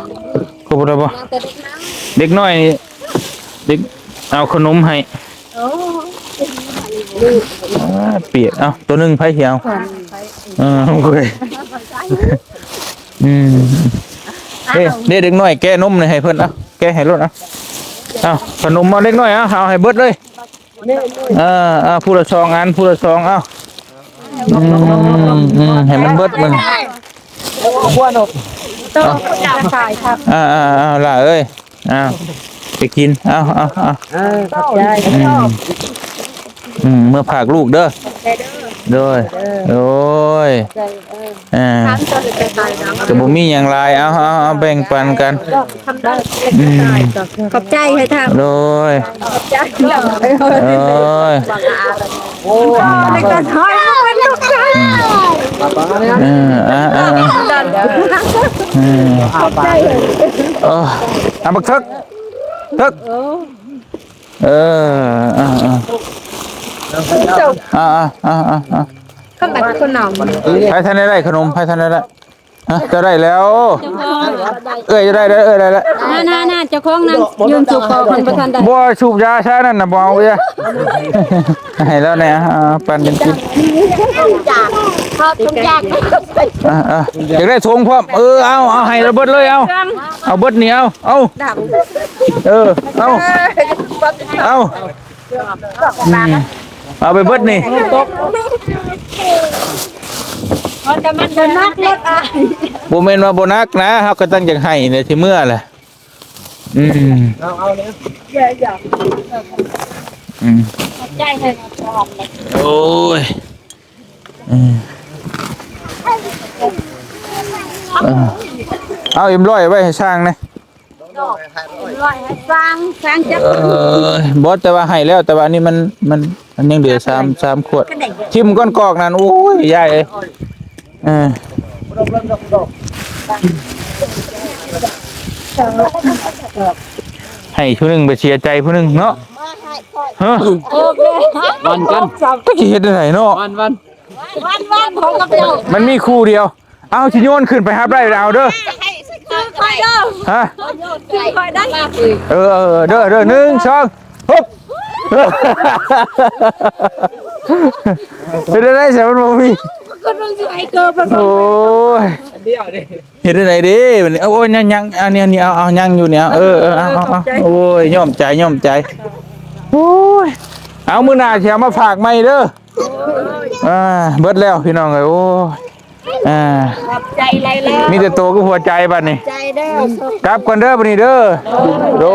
ຄົບບໍ່ ໄດ້ບໍ່ ເດັກນ້ອຍນີ້ ເດັກ ເອົາຂະໜົມໃຫ້ ໂອ້ ອ່າ ປຽກ ເອົາ ໂຕໜຶ່ງໃຜຊິເອົາ ເອີ ໂອ້ຍ ອືມ ເດ້ ເດ້ ເດັກນ້ອຍແກະນົມນີ້ໃຫ້ເພິ່ນ ເອົາ ແກະໃຫ້ໂລດ ເອົາ ເອົາ ຂະໜົມ ເອົາ ເດັກນ້ອຍ ເອົາ ເອົາໃຫ້ເບິດເລີຍ ເອີ ເອົາ ຜູ້ລະສອງອັນ ຜູ້ລະສອງ ເອົາ ອືມ ອືມ ໃຫ້ມັນເບິດມັນ ຄວນອອກ ຕ້ອງຢາກຂາຍຄັບ ອ່າ ອ່າ ອ່າ ຫຼ້າເອີຍ ອ້າວ ໄປກິນ ເອົາ ເອົາ ເອົາ ເອີ ຂອບໃຈ ອືມ ອືມ ເມືອຝາກລູກເດີ ໂດຍ ໂດຍ ເອີ ອ່າ ກໍບໍ່ມີຫຍັງຫຼາຍ ເອົາ ເອົາ ເອົາ ແບ່ງປັນກັນ ອືມ ຂອບໃຈໃຫ້ທ່ານ ໂດຍ ຂອບໃຈ ໂດຍ ໂອ້ຍ ອືມ ເອີ ອ່າ ອ່າ ອ່າ ເອີ ເອົາບັກເຖິກ ເຖິກ ເອີ ອ່າ ອ່າ ອ່າ ອ່າ ອ່າ ຄຳບັດຄົນເອົາ ໃຜທັນໄດ້ໄດ້ຂະໜົມ ໃຜທັນໄດ້ໄດ້ ຮະ ເຈົ້າໄດ້ແລ້ວ ເຈົ້າຂອງ ເອື້ອຍຈະໄດ້ແລ້ວ ເອື້ອຍໄດ້ແລ້ວ ນາ ນາ ນາ ເຈົ້າຂອງນັ້ນ ຢືນສູບເຂົາ ເພິ່ນບໍ່ທັນໄດ້ ບໍ່ ສູບຢາຊະນັ້ນນະ ບໍ່ເອົາເບຍ ໃຫ້ລາວແດ່ ເອົາ ປັ່ນກັນກິນ ຢາກ ເຂົາຕ້ອງຢາກ ອ່າ ອ່າ ຢາກໄດ້ຖົງພ້ອມ ເອີ ເອົາ ເອົາ ໃຫ້ລາວເບິດເລີຍ ເອົາ ເອົາເບິດນີ້ ເອົາ ເອົາ ເອີ ເອົາ ເອົາ ອືມ ເອົາໄປເບິດນີ້ ເອົາແຕ່ມັນບໍ່ໜັກເລີຍ ບໍ່ແມ່ນວ່າບໍ່ໜັກນະ ເຮົາກໍຕັ້ງໃຈໃຫ້ແຫຼະ ຊິເມືອແຫຼະ ອືມ ເອົາ ເອົາເລີຍ ອືມ ໃຈໃຫ້ ໂອ້ຍ ອືມ ເອີ ເອົາເອັມຮ້ອຍໄວ້ໃຫ້ຊ່າງແດ່ ເອັມຮ້ອຍໃຫ້ຊ່າງ ຊ່າງຈັກ ເອີ ບໍ່ ແຕ່ວ່າໃຫ້ແລ້ວ ແຕ່ວ່າອັນນີ້ມັນ ມັນ ມັນຍັງເຫຼືອສາມ ສາມຂວດ ຖິ້ມກ້ອນກອກນັ້ນ ໂອ້ຍ ຍາຍເອີຍ ເອີ ໃຫ້ຜູ້ໜຶ່ງໄປເສຍໃຈຜູ້ໜຶ່ງເນາະ ຮະ ວັນກັນ ຈັກຊິເຮັດແນວໃດເນາະ ວັນ ວັນ ວັນ ວັນຂອງກັບເຈົ້າ ມັນມີຄູ່ດຽວ ເອົາ ຊິໂຍນຂຶ້ນໄປຮັບໄດ້ເອົາເດີ ໃຫ້ ໃຫ້ ໃຫ້ຂ້ອຍເດີ ຮະ ໃຫ້ຂ້ອຍໄດ້ ເອີ ເອີ ເດີ ເດີ ໜຶ່ງ ສອງ ຮຶບ ເປັນໄດ້ໃສ ມັນບໍ່ມີ ໂອ້ຍ ເຮັດຈັ່ງໃດເດ້ບັດນີ້ ໂອ້ຍ ຍັງ ຍັງ ອັນນີ້ ອັນນີ້ ເອົາ ເອົາ ຍັງຢູ່ນີ້ ເອົາ ເອີ ເອີ ເອົາ ເອົາ ເອົາ ໂອ້ຍ ຍອມໃຈ ຍອມໃຈ ໂອ້ຍ ເອົາ ມື້ໜ້າຊິເອົາມາຝາກໃໝ່ເດີ ອ່າ ເບິດແລ້ວພີ່ນ້ອງເອີຍ ໂອ້ຍ ອ່າ ຂອບໃຈຫຼາຍໆ ມີແຕ່ໂຕກັບຫົວໃຈບັດນີ້ ໃຈເດີ ກັບກ່ອນເດີບັດນີ້ເດີ ໂດ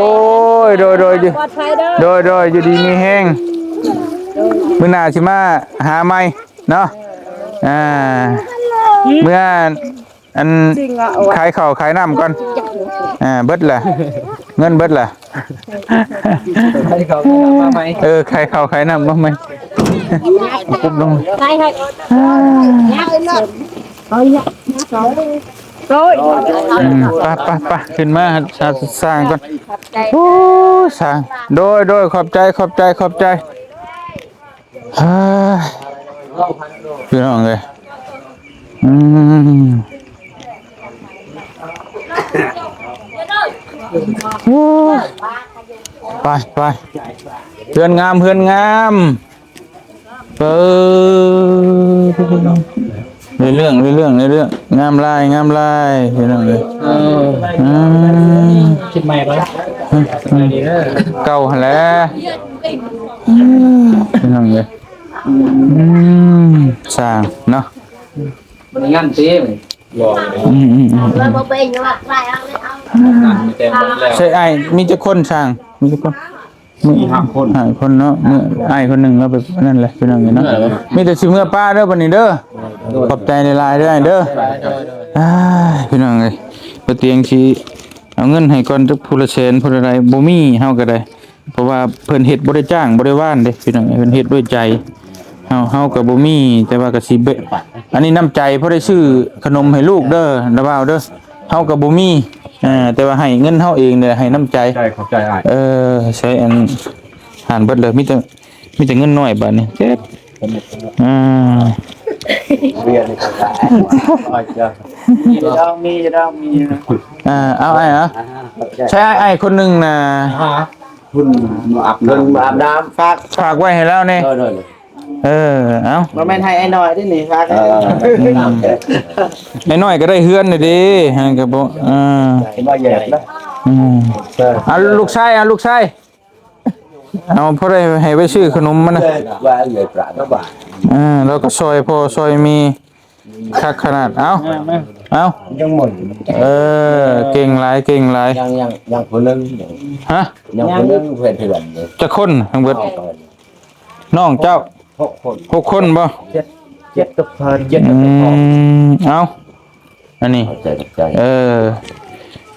ຍ ໂດຍ ໂດຍ ຢູ່ ປອດໄພເດີ ໂດຍ ໂດຍ ຢູ່ດີມີແຮງ ມື້ໜ້າຊິມາຫາໃໝ່ເນາະ ອ່າ ເມື່ອ ອັນ ຂາຍເຂົ້າຂາຍນ້ຳກ່ອນ ອ່າ ເບິດລະ ເງິນເບິດລະ ຂາຍເຂົ້າຂາຍນ້ຳມາໃໝ່ ເອີ ຂາຍເຂົ້າຂາຍນ້ຳມາໃໝ່ ກຸບລົງ ຂາຍໃຫ້ ອືມ ໄປ ໄປ ໄປ ຂຶ້ນມາຫາຊ່າງກ່ອນ ໂອ້ ຊ່າງ ໂດຍ ໂດຍ ຂອບໃຈ ຂອບໃຈ ຂອບໃຈ. ເຮີ້ຍ ພີ່ນ້ອງເອີຍ ອືມ ໂອ້ຍ ໄປ ໄປ ເຮືອນງາມ ເຮືອນງາມ ເປີດ. ໃນເລື່ອງ ໃນເລື່ອງ ໃນເລື່ອງ ງາມຫຼາຍ ງາມຫຼາຍ ພີ່ນ້ອງເອີຍ. ເອີ ອືມ ຄລິບໃໝ່ບໍ່? ເກົ່າຫັ້ນແຫຼະ ພີ່ນ້ອງເອີຍ. ອືມ ຊ່າງເນາະ ມັນງັນຕິ ອືມໆໆ ໃຊ່ ອ້າຍ ມີຈັກຄົນຊ່າງ ມີຈັກຄົນ? ມີຫ້າຄົນ ຫ້າຄົນເນາະ. ມີອ້າຍຄົນໜຶ່ງ ລາວໄປນັ້ນແຫຼະ ພີ່ນ້ອງເອີຍເນາະ. ມີແຕ່ຊິເມືອປະເດີບັດນີ້ເດີ. ຂອບໃຈຫຼາຍໆເດີອ້າຍເດີ. ອ້າຍ ພີ່ນ້ອງເອີຍ ບໍ່ຕຽງຊິເອົາເງິນໃຫ້ກ່ອນຈັກຜູ້ລະແສນ ຜູ້ລະໃດ ບໍ່ມີ ເຮົາກໍໄດ້ ເພາະວ່າເພິ່ນເຮັດບໍ່ໄດ້ຈ້າງ ບໍ່ໄດ້ຫວ່ານເດ້ ພີ່ນ້ອງເອີຍ ເພິ່ນເຮັດດ້ວຍໃຈ. ເຮົາ ເຮົາກໍບໍ່ມີ ແຕ່ວ່າກໍຊິເບະ ອັນນີ້ນ້ຳໃຈ ພໍໄດ້ຊື້ຂະໜົມໃຫ້ລູກເດີ ລະບ່າວເດີ. ເຮົາກໍບໍ່ມີ ເອີ ແຕ່ວ່າໃຫ້ເງິນເຮົາເອງເດີ ໃຫ້ນ້ຳໃຈ. ໃຈ ຂອບໃຈອ້າຍ. ເອີ ໃຊ້ອັນ ຫານເບິດເລີຍ ມີແຕ່ ມີແຕ່ເງິນນ້ອຍບາດນີ້ ເຈັບ ອ່າ ເວຍນີ້ກໍໄດ້ ດອກມີ ດອກມີ ອ່າ ເອົາອ້າຍ ເອົາ ໃຊ້ອ້າຍຄົນໜຶ່ງນະ ຫາ ເພິ່ນມາອາບ ເພິ່ນມາອາບນ້ຳ ຝາກ ຝາກໄວ້ໃຫ້ລາວແດ່. ໂດຍໆ ເອີ ເອົາ ບໍ່ແມ່ນໃຫ້ອ້າຍນ້ອຍເດ້ນີ້ ຝາກໃຫ້ ເອີ ອ້າຍນ້ອຍກໍໄດ້ເຮືອນແລ້ວເດ້ ຫັ້ນກໍບໍ່ ເອີ ມາແຍກນະ ອືມ ເອີ ເອົາລູກຊາຍ ເອົາລູກຊາຍ ເອົາພໍໄດ້ໃຫ້ໄປຊື້ຂະໜົມມັນນະ ວ່າເອີຍປະນະບາດ ເອີ ລາວກໍຊ່ອຍພໍ່ຊ່ອຍແມ່ ຄັກຂະໜາດ. ເອົາ ເອົາ ຍັງໝົດ ເອີ ເກັ່ງຫຼາຍ ເກັ່ງຫຼາຍ ຍັງ ຍັງ ຍັງຜູ້ໜຶ່ງ ຮະ ຍັງຜູ້ໜຶ່ງເພື່ອນເຖື່ອນຢູ່ ຈັກຄົນທັງເບິດ? ນ້ອງເຈົ້າ ຫົກຄົນ ຫົກຄົນບໍ່? ເຈັດ ເຈັດກັບເພິ່ນ ເຈັດກັບເພິ່ນ ອືມ ເອົາ ອັນນີ້ ຂອບໃຈ ຂອບໃຈ ເອີ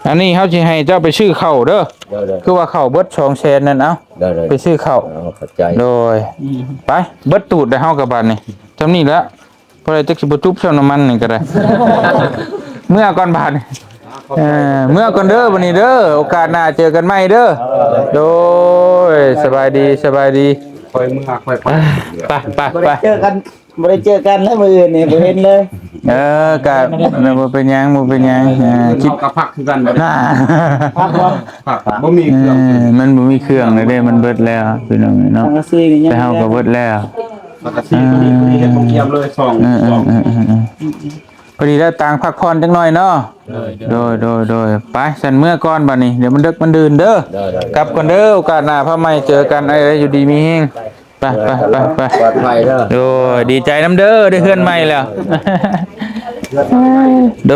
ອັນນີ້ເຮົາຊິໃຫ້ເຈົ້າໄປຊື້ເຂົ້າເດີ ໂດຍໆ ຄືວ່າເຂົ້າເບິດສອງແສນນັ້ນ ເອົາ ໂດຍໆ ໄປຊື້ເຂົ້າ ເອົາ ຂອບໃຈ ໂດຍ ອືມ ໄປ ເບິດຕູດແລ້ວເຮົາກໍບາດນີ້ ຊ່ຳນີ້ແຫຼະ ພໍໄດ້ຈັກຊິບໍ່ຈຸບຊ່ຳນ້ຳມັນນີ້ກໍໄດ້ ເມືອກ່ອນບາດນີ້ ເອີ ເມືອກ່ອນເດີບັດນີ້ເດີ ໂອກາດໜ້າເຈີກັນໃໝ່ເດີ ໂດຍ ສະບາຍດີ ສະບາຍດີ ຄ່ອຍເມືອຄ່ອຍໄປ ໄປ ໄປ ໄປ ບໍ່ໄດ້ເຈີກັນ ບໍ່ໄດ້ເຈີກັນແລ້ວມື້ອື່ນນີ້ ບໍ່ເຫັນເລີຍ ເອີ ກະບໍ່ເປັນຫຍັງ ບໍ່ເປັນຫຍັງ ເອີ ເຮົາກໍພັກຄືກັນ ນະ ພັກບໍ່ ພັກ ບໍ່ມີເຄື່ອງ ເອີ ມັນບໍ່ມີເຄື່ອງແລ້ວເດ້ ມັນເບິດແລ້ວ ພີ່ນ້ອງເອີຍເນາະ ສັງກະສີກໍຍັງ ແຕ່ເຮົາກໍເບິດແລ້ວ ສັງກະສີຕົວນີ້ ຕົວນີ້ເຮັດບໍ່ກຽມເລີຍ ສອງ ເອີ ສອງ ເອີ ເອີ ພໍດີໄດ້ຕາງພັກຜ່ອນຈັກໜ້ອຍເນາະ ໂດຍ ໂດຍ ໂດຍ ໂດຍ ໄປ ຊັ້ນເມືອກ່ອນບັດນີ້ ດຽວມັນເດິກມັນດື່ນເດີ ໂດຍ ໂດຍ ກັບກ່ອນເດີ ໂອກາດໜ້າພາໃໝ່ເຈີກັນ ເອີ ຢູ່ດີມີແຮງ ໄປ ໄປ ໄປ ໄປ ປອດໄພເດີ ໂດຍ ດີໃຈນຳເດີ ໄດ້ເຮືອນໃໝ່ແລ້ວ ໂດ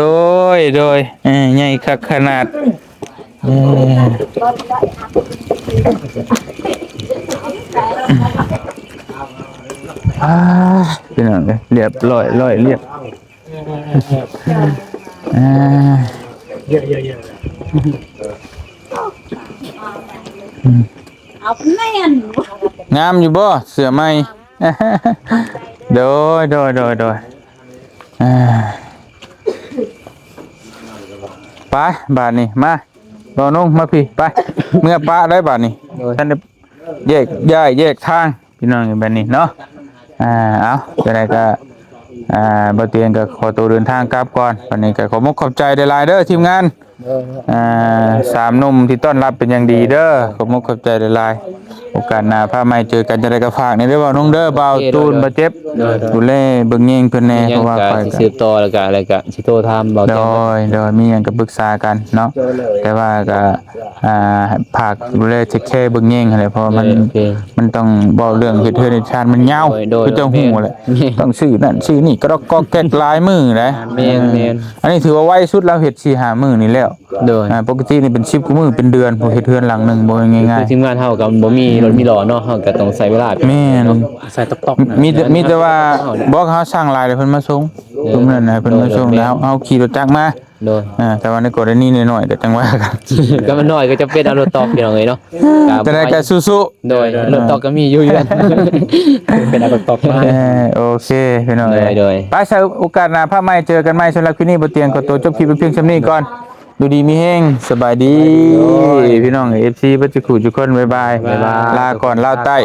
ຍ ໂດຍ ເອີ ໃຫຍ່ຄັກຂະໜາດ ເອີ ອ່າ ພີ່ນ້ອງເອີຍ ລຽບຮ້ອຍ ຮ້ອຍລຽບ ອ່າ ເຢະໆໆ ອືມ ເອົາແມ່ນ ງາມຢູ່ບໍ່ເສື້ອໃໝ່? ໂດຍ ໂດຍ ໂດຍ ໂດຍ ອ່າ ໄປບາດນີ້ ມາ ບ່າວນຸ່ງ ມາພີ້ ໄປ ເມືອປະໄດ້ບາດນີ້ ໂດຍ ທ່ານໄດ້ແຍກຍ້າຍແຍກທາງ ພີ່ນ້ອງ ແບບນີ້ເນາະ ອ່າ ເອົາ ຈັ່ງໃດກໍ ອ່າ ບ່າວຕຽງກໍຂໍໂຕເດີນທາງກັບກ່ອນ ບັດນີ້ກໍຂອບມຸກຂອບໃຈຫຼາຍໆເດີທີມງານ ໂດຍ ອ່າ ສາມໜຸ່ມທີ່ຕ້ອນຮັບເປັນຢ່າງດີເດີ ຂອບມຸກຂອບໃຈຫຼາຍໆ ໂອກາດໜ້າພາໃໝ່ເຈີກັນ ຈັ່ງໃດກໍຝາກແດ່ເດີ ບ່າວນຸ່ງເດີ ບ່າວຕູນ ບ່າວເຈັບ ໂດຍ ໂດຍ ດູແລເບິ່ງແຍງເພິ່ນແດ່ ເພາະວ່າຂ້ອຍກໍ ສືບຕໍ່ ແລ້ວກໍ ແລ້ວກໍຊິໂທຖາມບ່າວແຈ ໂດຍ ໂດຍ ມີຫຍັງກໍປຶກສາກັນເນາະ ໂດຍ ແຕ່ວ່າກໍ ອ່າ ຝາກດູແລເທກແຄເບິ່ງແຍງຫັ້ນແຫຼະ ເພາະວ່າມັນ ໂອເຄ ມັນຕ້ອງເວົ້າເລື່ອງເຮັດເຮືອນເຮັດຊານມັນຍາວ ໂດຍ ໂດຍ ຄືເຈົ້າຮູ້ແຫຼະ ແມ່ນ ຕ້ອງຊື້ນັ້ນຊື້ນີ້ກະດອກກອກແກກຫຼາຍມື້ໃດ ແມ່ນ ແມ່ນ ອັນນີ້ຖືວ່າໄວສຸດ ລາວເຮັດສີ່ຫ້າມື້ນີ້ແລ້ວ ໂດຍ ອ່າ ປົກກະຕິນີ້ເປັນສິບກວ່າມື້ເປັນເດືອນ ຜູ້ເຮັດເຮືອນຫຼັງໜຶ່ງບໍ່ແມ່ນງ່າຍໆ ຄືທີມງານເຮົາກໍບໍ່ມີລົດມີຫຼໍເນາະ ເຮົາກໍຕ້ອງໃຊ້ເວລາ ແມ່ນ ເນາະ ອາໄສຕອກໆ ມີແຕ່ ມີແຕ່ວ່າ ເຮົານີ້ ບໍ່ ເຮົາສັ່ງຫຼາຍແລ້ວເພິ່ນມາສົ່ງ ເອີ ຊຸມນັ້ນນະ ເພິ່ນມາສົ່ງ ໂດຍ ແລ້ວເຮົາຂີ່ລົດຈັກມາ ໂດຍ ອ່າ ແຕ່ວ່າໃນກໍລະນີນ້ອຍໆກໍຈັ່ງວ່າກັນ ກໍມັນນ້ອຍກໍຈຳເປັນເອົາລົດຕອກ ພີ່ນ້ອງເອີຍເນາະ ກໍຈັ່ງໃດກໍສູ້ໆ ໂດຍ ໂດຍ ລົດຕອກກໍມີຢູ່ເຮືອນ ເປັນເອົາລົດຕອກມາ ເອີ ໂອເຄ ພີ່ນ້ອງເອີຍ ໂດຍ ໂດຍ ໄປ ໃສ່ໂອກາດໜ້າພາໃໝ່ເຈີກັນໃໝ່ ສຳລັບຄລິບນີ້ ບໍ່ຕຽງຂໍຕົວຈົບຄລິບໄວ້ພຽງສ່ຳນີ້ກ່ອນ ຢູ່ດີມີແຮງ ສະບາຍດີ ໂດຍ ພີ່ນ້ອງເອັຟຊີ ເບິດທຸກຜູ້ທຸກຄົນ ບາຍບາຍ ບາຍບາຍ ລາກ່ອນ ລາວໃຕ້